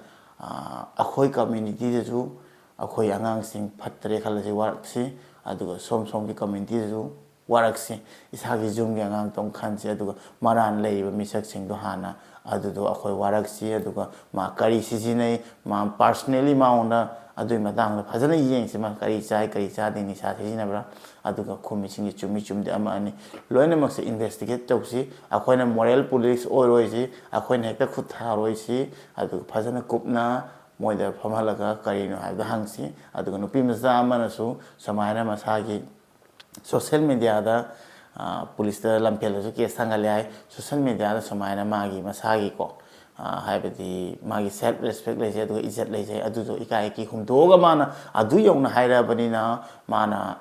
ꯑꯩꯈꯣꯏ ꯀꯝꯃ꯭ꯌꯨꯅꯤꯇꯤꯗꯁꯨ ꯑꯩꯈꯣꯏ ꯑꯉꯥꯡꯁꯤꯡ ꯐꯠꯇ꯭ꯔꯦ ꯈꯜꯂꯁꯤ, ꯋꯥꯔꯛꯁꯤ, ꯑꯗꯨꯒ ꯁꯣꯝ ꯁꯣꯝꯒꯤ ꯀꯝꯃ꯭ꯌꯨꯅꯤꯇꯤꯗꯁꯨ ꯋꯥꯔꯛꯁꯤ꯫ ꯏꯁꯥꯒꯤ ꯌꯨꯝꯒꯤ ꯑꯉꯥꯡꯇꯪ ꯈꯟꯁꯤ, ꯑꯗꯨꯒ ꯃꯔꯥꯟ ꯂꯩꯔꯤꯕ ꯃꯤꯁꯛꯁꯤꯡꯗꯣ ꯍꯥꯟꯅ ꯑꯗꯨꯗꯣ ꯑꯩꯈꯣꯏ ꯋꯥꯔꯛꯁꯤ꯫ ꯑꯗꯨꯒ ꯃꯥ ꯀꯔꯤ ꯁꯤꯖꯤꯟꯅꯩ, ꯃꯥ ꯄꯥꯔꯁꯅꯦꯜꯂꯤ ꯃꯉꯣꯟꯗ ꯑꯗꯨꯒꯤ ꯃꯇꯥꯡꯗ ꯐꯖꯅ ꯌꯦꯡꯁꯤ, ꯃꯥ ꯀꯔꯤ ꯆꯥꯏ, ꯀꯔꯤ ꯆꯥꯗꯦ, ꯅꯤꯁꯥ ꯁꯤꯖꯤꯟꯅꯕ꯭ꯔꯥ, ꯑꯗꯨꯒ ꯈꯨꯝꯃꯤꯁꯤꯡꯒꯤ ꯆꯨꯝꯃꯤ ꯆꯨꯝꯗꯦ ꯑꯃ ꯑꯅꯤ ꯂꯣꯏꯅꯃꯛꯁꯦ ꯏꯟꯚꯦꯁꯇꯤꯒꯦꯠ ꯇꯧꯁꯤ꯫ ꯑꯩꯈꯣꯏꯅ ꯃꯣꯔꯦꯜ ꯄꯨꯂꯤꯁ ꯑꯣꯏꯔꯣꯏꯁꯤ, ꯑꯩꯈꯣꯏꯅ ꯍꯦꯛꯇ ꯈꯨꯠ ꯊꯥꯔꯣꯏꯁꯤ꯫ ꯑꯗꯨꯒ ꯐꯖꯅ ꯀꯨꯞꯅ ꯃꯣꯏꯗ ꯐꯝꯍꯜꯂꯒ ꯀꯔꯤꯅꯣ ꯍꯥꯏꯕꯗꯣ ꯍꯪꯁꯤ꯫ ꯑꯗꯨꯒ ꯅꯨꯄꯤ ꯃꯆꯥ ꯑꯃꯅꯁꯨ ꯁꯨꯃꯥꯏꯅ ꯃꯁꯥꯒꯤ ꯁꯣꯁꯦꯜ ꯃꯦꯗꯤꯌꯥꯗ, ꯄꯨꯂꯤꯁꯇ ꯂꯝꯐꯦꯜꯗꯁꯨ ꯀꯦꯁ ꯊꯥꯡꯒꯠꯂꯦ ꯍꯥꯏ꯫ ꯁꯣꯁꯦꯜ ꯃꯦꯗꯤꯌꯥꯗ ꯁꯨꯃꯥꯏꯅ ꯃꯥꯒꯤ ꯃꯁꯥꯒꯤꯀꯣ, ꯍꯥꯏꯕꯗꯤ ꯃꯥꯒꯤ ꯁꯦꯜꯐ ꯔꯦꯁꯄꯦꯛ ꯂꯩꯖꯩ, ꯑꯗꯨꯒ ꯏꯖꯠ ꯂꯩꯖꯩ, ꯑꯗꯨꯗꯣ ꯏꯀꯥꯏ ꯏꯀꯤ ꯍꯨꯟꯗꯣꯛꯑꯒ ꯃꯥꯅ ꯑꯗꯨ ꯌꯧꯅ ꯍꯥꯏꯔꯛꯑꯕꯅꯤꯅ, ꯃꯥꯅ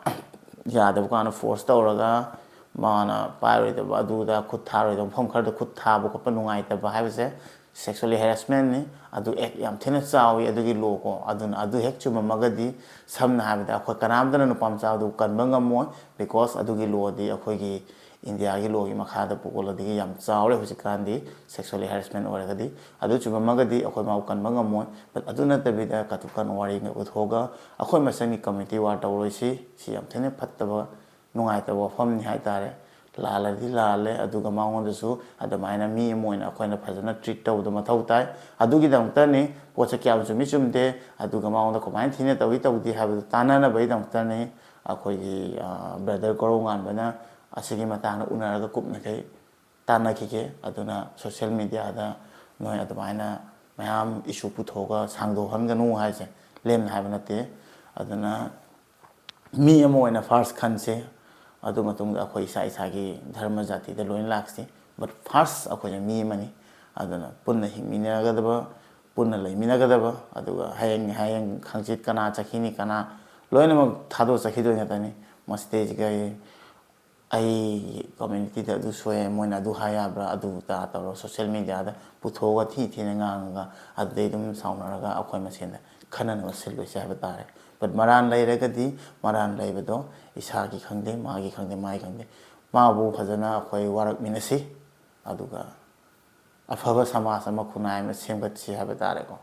ꯌꯥꯗꯕ ꯀꯥꯟꯗ ꯐꯣꯔꯁ ꯇꯧꯔꯒ ꯃꯥꯅ ꯄꯥꯏꯔꯣꯏꯗꯕ, ꯑꯗꯨꯗ ꯈꯨꯠ ꯊꯥꯔꯣꯏꯗꯕ, ꯃꯐꯝ ꯈꯔꯗ ꯈꯨꯠ ꯊꯥꯕ ꯈꯣꯠꯄ ꯅꯨꯡꯉꯥꯏꯇꯕ ꯍꯥꯏꯕꯁꯦ ꯁꯦꯛꯁꯨꯋꯦꯜꯂꯤ ꯍꯦꯔꯦꯁꯃꯦꯟꯅꯤ꯫ ꯑꯗꯨ ꯑꯦꯛ ꯌꯥꯝ ꯊꯤꯅ ꯆꯥꯎꯋꯤ꯫ ꯑꯗꯨꯒꯤ ꯂꯣ ꯀꯣ, ꯑꯗꯨꯅ ꯑꯗꯨ ꯍꯦꯛ ꯆꯨꯝꯃꯝꯃꯒꯗꯤ, ꯁꯝꯅ ꯍꯥꯏꯔꯕꯗ, ꯑꯩꯈꯣꯏ ꯀꯅꯥꯝꯇꯅ ꯅꯨꯄꯥ ꯃꯆꯥꯗꯨ ꯀꯟꯕ ꯉꯝꯃꯣꯏ꯫ ꯕꯤꯀꯣꯁ ꯑꯗꯨꯒꯤ ꯂꯣꯗꯤ ꯑꯩꯈꯣꯏꯒꯤ ꯏꯟꯗꯤꯌꯥꯒꯤ ꯂꯣꯒꯤ ꯃꯈꯥꯗ ꯄꯣꯛꯂꯗꯤ ꯌꯥꯝ ꯆꯥꯎꯔꯦ ꯍꯧꯖꯤꯛꯀꯥꯟꯗꯤ꯫ ꯁꯦꯛꯁꯨꯋꯦꯜꯂꯤ ꯍꯦꯔꯦꯁꯃꯦꯟ ꯑꯣꯏꯔꯒꯗꯤ, ꯑꯗꯨ ꯆꯨꯝꯃꯝꯃꯒꯗꯤ ꯑꯩꯈꯣꯏ ꯃꯥꯕꯨ ꯀꯟꯕ ꯉꯝꯃꯣꯏ꯫ ꯕꯠ ꯑꯗꯨ ꯅꯠꯇꯕꯤꯗ ꯀꯇꯨ ꯀꯔꯟ ꯋꯥꯔꯤ ꯄꯨꯊꯣꯛꯑꯒ ꯑꯩꯈꯣꯏ ꯃꯁꯦꯟꯒꯤ ꯀꯝꯃ꯭ꯌꯨꯅꯤꯇꯤ ꯋꯥꯔ ꯇꯧꯔꯣꯏꯁꯤ꯫ ꯁꯤ ꯌꯥꯝ ꯊꯤꯅ ꯐꯠꯇꯕ, ꯅꯨꯡꯉꯥꯏꯇꯕ ꯋꯥꯐꯝꯅꯤ ꯍꯥꯏꯇꯥꯔꯦ꯫ ꯂꯥꯜꯂꯗꯤ ꯂꯥꯜꯂꯦ, ꯑꯗꯨꯒ ꯃꯉꯣꯟꯗꯁꯨ ꯑꯗꯨꯃꯥꯏꯅ ꯃꯤ ꯑꯃ ꯑꯣꯏꯅ ꯑꯩꯈꯣꯏꯅ ꯐꯖꯅ ꯇ꯭ꯔꯤꯠ ꯇꯧꯕꯗꯣ ꯃꯊꯧ ꯇꯥꯏ꯫ ꯑꯗꯨꯒꯤꯗꯃꯛꯇꯅꯤ ꯄꯣꯠꯁꯦ ꯀꯌꯥꯝ ꯆꯨꯝꯃꯤ ꯆꯨꯝꯗꯦ, ꯑꯗꯨꯒ ꯃꯉꯣꯟꯗ ꯀꯃꯥꯏꯅ ꯊꯤꯅ ꯇꯧꯏ ꯇꯧꯗꯦ ꯍꯥꯏꯕꯗꯨ ꯇꯥꯟꯅꯅꯕꯒꯤꯗꯃꯛꯇꯅꯤ ꯑꯩꯈꯣꯏꯒꯤ ꯕ꯭ꯔꯗꯔ ꯀꯣꯔꯧꯉꯥꯟꯕꯅ ꯑꯁꯤꯒꯤ ꯃꯇꯥꯡꯗ ꯎꯅꯔꯒ ꯀꯨꯞꯅꯈꯩ ꯇꯥꯟꯅꯈꯤꯒꯦ꯫ ꯑꯗꯨꯅ ꯁꯣꯁꯦꯜ ꯃꯦꯗꯤꯌꯥꯗ ꯅꯣꯏ ꯑꯗꯨꯃꯥꯏꯅ ꯃꯌꯥꯝ ꯏꯁꯨ ꯄꯨꯊꯣꯛꯑꯒ ꯁꯥꯡꯗꯣꯛꯍꯟꯒꯅꯨ ꯍꯥꯏꯁꯦ ꯂꯦꯝꯅ ꯍꯥꯏꯕ ꯅꯠꯇꯦ꯫ ꯑꯗꯨꯅ ꯃꯤ ꯑꯃ ꯑꯣꯏꯅ ꯐꯥꯔꯁ ꯈꯟꯁꯦ, ꯑꯗꯨ ꯃꯇꯨꯡꯗ ꯑꯩꯈꯣꯏ ꯏꯁꯥ ꯏꯁꯥꯒꯤ ꯙꯔꯃ ꯖꯥꯇꯤꯗ ꯂꯣꯏꯅ ꯂꯥꯛꯁꯤ꯫ ꯕꯠ ꯐꯥꯔꯁ ꯑꯩꯈꯣꯏꯁꯦ ꯃꯤ ꯑꯃꯅꯤ꯫ ꯑꯗꯨꯅ ꯄꯨꯟꯅ ꯍꯤꯡꯃꯤꯟꯅꯒꯗꯕ, ꯄꯨꯟꯅ ꯂꯩꯃꯤꯟꯅꯒꯗꯕ, ꯑꯗꯨꯒ ꯍꯌꯦꯡ, ꯍꯌꯦꯡ ꯍꯪꯆꯤꯠ ꯀꯅꯥ ꯆꯠꯈꯤꯅꯤ, ꯀꯅꯥ, ꯂꯣꯏꯅꯃꯛ ꯊꯥꯗꯣꯛ ꯆꯠꯈꯤꯗꯣꯏ ꯉꯥꯛꯇꯅꯤ꯫ ꯃꯁꯤꯗꯩꯁꯤꯗ ꯑꯩꯒꯤ ꯀꯝꯃ꯭ꯌꯨꯅꯤꯇꯤꯗ ꯑꯗꯨ ꯁꯣꯛꯑꯦ, ꯃꯣꯏꯅ ꯑꯗꯨ ꯍꯥꯏ ꯌꯥꯕ꯭ꯔꯥ, ꯑꯗꯨ ꯇꯥ ꯇꯧꯔꯒ ꯁꯣꯁꯦꯜ ꯃꯦꯗꯤꯌꯥꯗ ꯄꯨꯊꯣꯛꯑꯒ ꯊꯤ ꯊꯤꯅ ꯉꯥꯡꯉꯒ ꯑꯗꯨꯗꯩ ꯑꯗꯨꯝ ꯁꯥꯎꯅꯔꯒ ꯑꯩꯈꯣꯏ ꯃꯁꯦꯟꯗ ꯈꯟꯅꯅꯕ ꯁꯤꯜꯂꯣꯏꯁꯦ ꯍꯥꯏꯕ ꯇꯥꯔꯦ꯫ ꯕꯠ ꯃꯔꯥꯟ ꯂꯩꯔꯒꯗꯤ, ꯃꯔꯥꯟ ꯂꯩꯕꯗꯣ ꯏꯁꯥꯒꯤ ꯈꯪꯗꯦ, ꯃꯥꯒꯤ ꯈꯪꯗꯦ, ꯃꯥꯒꯤ ꯈꯪꯗꯦ, ꯃꯥꯕꯨ ꯐꯖꯅ ꯑꯩꯈꯣꯏ ꯋꯥꯔꯛꯃꯤꯟꯅꯁꯤ꯫ ꯑꯗꯨꯒ ꯑꯐꯕ ꯁꯃꯥꯖ ꯑꯃ, ꯈꯨꯟꯅꯥꯏ ꯑꯃ ꯁꯦꯝꯒꯠꯁꯤ ꯍꯥꯏꯕ ꯇꯥꯔꯦꯀꯣ꯫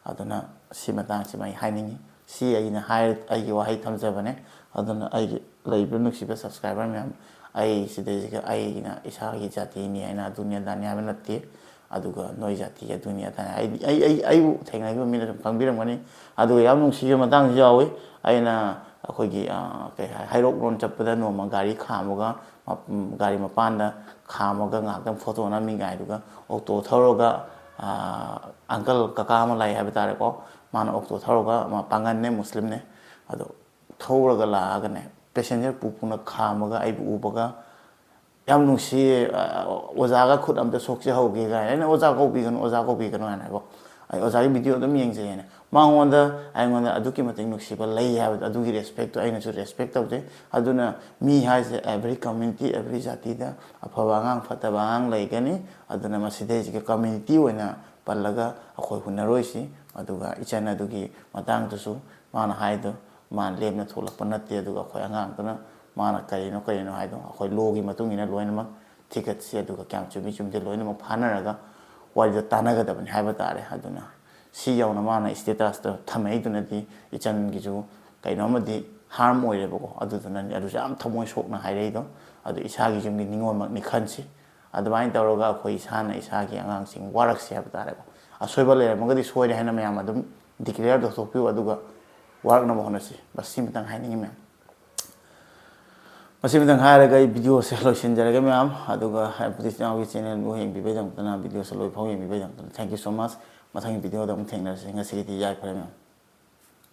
ꯑꯗꯨꯅ ꯁꯤ ꯃꯇꯥꯡꯁꯤꯃ ꯑꯩ ꯍꯥꯏꯅꯤꯡꯉꯤ꯫ ꯁꯤ ꯑꯩꯅ ꯍꯥꯏ-, ꯑꯩꯒꯤ ꯋꯥꯍꯩ ꯊꯝꯖꯕꯅꯦ꯫ ꯑꯗꯨꯅ ꯑꯩꯒꯤ ꯂꯩꯔꯤꯕ ꯅꯨꯡꯁꯤꯕ ꯁꯕꯁꯀ꯭ꯔꯥꯏꯕꯔ ꯃꯌꯥꯝ, ꯑꯩ ꯁꯤꯗꯩꯁꯤꯒ ꯑꯩꯅ ꯏꯁꯥꯒꯤ ꯖꯥꯇꯤꯅꯤ ꯍꯥꯏꯅ ꯑꯗꯨꯅꯤ ꯑꯗꯥꯅꯤ ꯍꯥꯏꯕ ꯅꯠꯇꯦ꯫ ꯑꯗꯨꯒ ꯅꯣꯏ ꯖꯥꯇꯤ ꯑꯗꯨꯅꯤ ꯑꯗꯥꯅꯤ, ꯑꯩ, ꯑꯩ, ꯑꯩ, ꯑꯩꯕꯨ ꯊꯦꯡꯅꯈꯤꯕ ꯃꯤꯅ ꯑꯗꯨꯝ ꯈꯪꯕꯤꯔꯝꯒꯅꯤ꯫ ꯑꯗꯨꯒ ꯌꯥꯝ ꯅꯨꯡꯁꯤꯕ ꯃꯇꯥꯡꯁꯨ ꯌꯥꯎꯏ꯫ ꯑꯩꯅ ꯑꯩꯈꯣꯏꯒꯤ, ꯑ, ꯀꯩ ꯍꯥꯏ, ꯍꯩꯔꯣꯛ ꯂꯣꯝ ꯆꯠꯄꯗ ꯅꯣꯡꯃ ꯒꯥꯔꯤ ꯈꯥꯝꯃꯒ, ꯃ-, ꯒꯥꯔꯤ ꯃꯄꯥꯟꯗ ꯈꯥꯝꯃꯒ ꯉꯥꯏꯍꯥꯛꯇꯪ ꯐꯣꯇꯣ ꯅꯝꯃꯤꯉꯥꯏꯗꯨꯒ ꯑꯣꯛꯇꯣ ꯊꯧꯔꯒ, ꯑ, ꯑꯪꯀꯜ, ꯀꯀꯥ ꯑꯃ ꯂꯥꯛꯑꯦ ꯍꯥꯏꯕ ꯇꯥꯔꯦꯀꯣ꯫ ꯃꯥꯅ ꯑꯣꯛꯇꯣ ꯊꯧꯔꯒ, ꯃꯥ ꯄꯥꯡꯒꯜꯅꯦ, ꯃꯨꯁꯂꯤꯝꯅꯦ꯫ ꯑꯗꯣ ꯊꯧꯔꯒ ꯂꯥꯛꯑꯒꯅꯦ, ꯄꯦꯁꯦꯟꯖꯔ ꯄꯨ ꯄꯨꯅ ꯈꯥꯝꯃꯒ ꯑꯩꯕꯨ ꯎꯕꯒ, "ꯌꯥꯝ ꯅꯨꯡꯁꯤꯌꯦ, ꯑ, ꯑꯣꯖꯥꯒ ꯈꯨꯠ ꯑꯝꯇ ꯁꯣꯛꯆꯍꯧꯒꯦ" ꯀꯥꯏꯅ꯫ ꯑꯩꯅ, "ꯑꯣꯖꯥ ꯀꯧꯕꯤꯒꯅꯨ, ꯑꯣꯖꯥ ꯀꯧꯕꯤꯒꯅꯨ" ꯍꯥꯏꯅ ꯍꯥꯏꯕ꯫ "ꯑꯩ ꯑꯣꯖꯥꯒꯤ ꯚꯤꯗꯤꯑꯣ ꯑꯗꯨꯝ ꯌꯦꯡꯖꯩ" ꯍꯥꯏꯅ꯫ ꯃꯉꯣꯟꯗ, ꯑꯩꯉꯣꯟꯗ ꯑꯗꯨꯛꯀꯤ ꯃꯇꯤꯛ ꯅꯨꯡꯁꯤꯕ ꯂꯩ ꯍꯥꯏꯕꯗꯣ, ꯑꯗꯨꯒꯤ ꯔꯦꯁꯄꯦꯛꯇꯣ ꯑꯩꯅꯁꯨ ꯔꯦꯁꯄꯦꯛ ꯇꯧꯖꯩ꯫ ꯑꯗꯨꯅ ꯃꯤ ꯍꯥꯏꯁꯦ every community, every ꯖꯥꯇꯤꯗ ꯑꯐꯕ ꯑꯉꯥꯡ, ꯐꯠꯇꯕ ꯑꯉꯥꯡ ꯂꯩꯒꯅꯤ꯫ ꯑꯗꯨꯅ ꯃꯁꯤꯗꯩꯁꯤꯒ ꯀꯝꯃ꯭ꯌꯨꯅꯤꯇꯤ ꯑꯣꯏꯅ ꯄꯜꯂꯒ ꯑꯩꯈꯣꯏ ꯍꯨꯟꯅꯔꯣꯏꯁꯤ꯫ ꯑꯗꯨꯒ ꯏꯆꯟ ꯑꯗꯨꯒꯤ ꯃꯇꯥꯡꯗꯨꯁꯨ ꯃꯥꯅ ꯍꯥꯏꯗꯣ, ꯃꯥꯅ ꯂꯦꯝꯅ ꯊꯣꯛꯂꯛꯄ ꯅꯠꯇꯦ꯫ ꯑꯗꯨꯒ ꯑꯩꯈꯣꯏ ꯑꯉꯥꯡꯗꯨꯅ ꯃꯥꯅ ꯀꯔꯤꯅꯣ ꯀꯔꯤꯅꯣ ꯍꯥꯏꯗꯣ ꯑꯩꯈꯣꯏ ꯂꯣꯒꯤ ꯃꯇꯨꯡ ꯏꯟꯅ ꯂꯣꯏꯅꯃꯛ ꯊꯤꯒꯠꯁꯤ꯫ ꯑꯗꯨꯒ ꯀꯌꯥꯝ ꯆꯨꯝꯃꯤ ꯆꯨꯝꯗꯦ ꯂꯣꯏꯅꯃꯛ ꯐꯥꯅꯔꯒ ꯋꯥꯔꯤꯗꯣ ꯇꯥꯟꯅꯒꯗꯕꯅꯤ ꯍꯥꯏꯕ ꯇꯥꯔꯦ꯫ ꯑꯗꯨꯅ ꯁꯤ ꯌꯧꯅ ꯃꯥꯅ ꯁ꯭ꯇꯦꯇꯁꯇ ꯊꯝꯃꯛꯏꯗꯨꯅꯗꯤ ꯏꯆꯟꯒꯤꯁꯨ ꯀꯩꯅꯣꯝꯃꯗꯤ ꯍꯥꯔꯝ ꯑꯣꯏꯔꯦꯕꯀꯣ꯫ ꯑꯗꯨꯗꯨꯅꯅꯤ ꯑꯗꯨꯁꯨ ꯌꯥꯝ ꯊꯃꯣꯏ ꯁꯣꯛꯅ ꯍꯥꯏꯔꯛꯏꯗꯣ꯫ ꯑꯗꯨ ꯏꯁꯥꯒꯤ ꯌꯨꯝꯒꯤ ꯅꯤꯉꯣꯜꯃꯛꯅꯤ ꯈꯟꯁꯤ꯫ ꯑꯗꯨꯃꯥꯏꯅ ꯇꯧꯔꯒ ꯑꯩꯈꯣꯏ ꯏꯁꯥꯅ ꯏꯁꯥꯒꯤ ꯑꯉꯥꯡꯁꯤꯡ ꯋꯥꯔꯛꯁꯤ ꯍꯥꯏꯕ ꯇꯥꯔꯦꯀꯣ꯫ ꯑꯁꯣꯏꯕ ꯂꯩꯔꯝꯃꯒꯗꯤ ꯁꯣꯏꯔꯦ ꯍꯥꯏꯅ ꯃꯌꯥꯝ ꯑꯗꯨꯝ ꯗꯤꯀ꯭ꯂꯦꯌꯔ ꯇꯧꯊꯣꯛꯄꯤꯌꯨ, ꯑꯗꯨꯒ ꯋꯥꯔꯛꯅꯕ ꯍꯣꯠꯅꯁꯤ꯫ ꯃꯁꯤꯃꯇꯪ ꯍꯥꯏꯅꯤꯡꯉꯤ ꯃꯌꯥꯝ꯫ ꯃꯁꯤꯃꯇꯪ ꯍꯥꯏꯔꯒ ꯑꯩ ꯚꯤꯗꯤꯑꯣꯁꯦ ꯂꯣꯏꯁꯤꯟꯖꯔꯒꯦ ꯃꯌꯥꯝ꯫ ꯑꯗꯨꯒ ꯍꯥꯏꯕꯗꯤ ꯏꯆꯤꯟ ꯏꯅꯥꯎꯒꯤ ꯆꯦꯅꯦꯜꯕꯨ ꯌꯦꯡꯕꯤꯕꯩꯗꯃꯛꯇꯅ, ꯚꯤꯗꯤꯑꯣꯁꯦ ꯂꯣꯏꯐꯥꯎ ꯌꯦꯡꯕꯤꯕꯩꯗꯃꯛꯇꯅ thank you so much꯫ ꯃꯊꯪꯒꯤ ꯚꯤꯗꯤꯑꯣꯗ ꯑꯃꯨꯛ ꯊꯦꯡꯅꯔꯁꯤ꯫ ꯉꯁꯤꯒꯤꯗꯤ ꯌꯥꯏꯐꯔꯦ ꯃꯌꯥꯝ꯫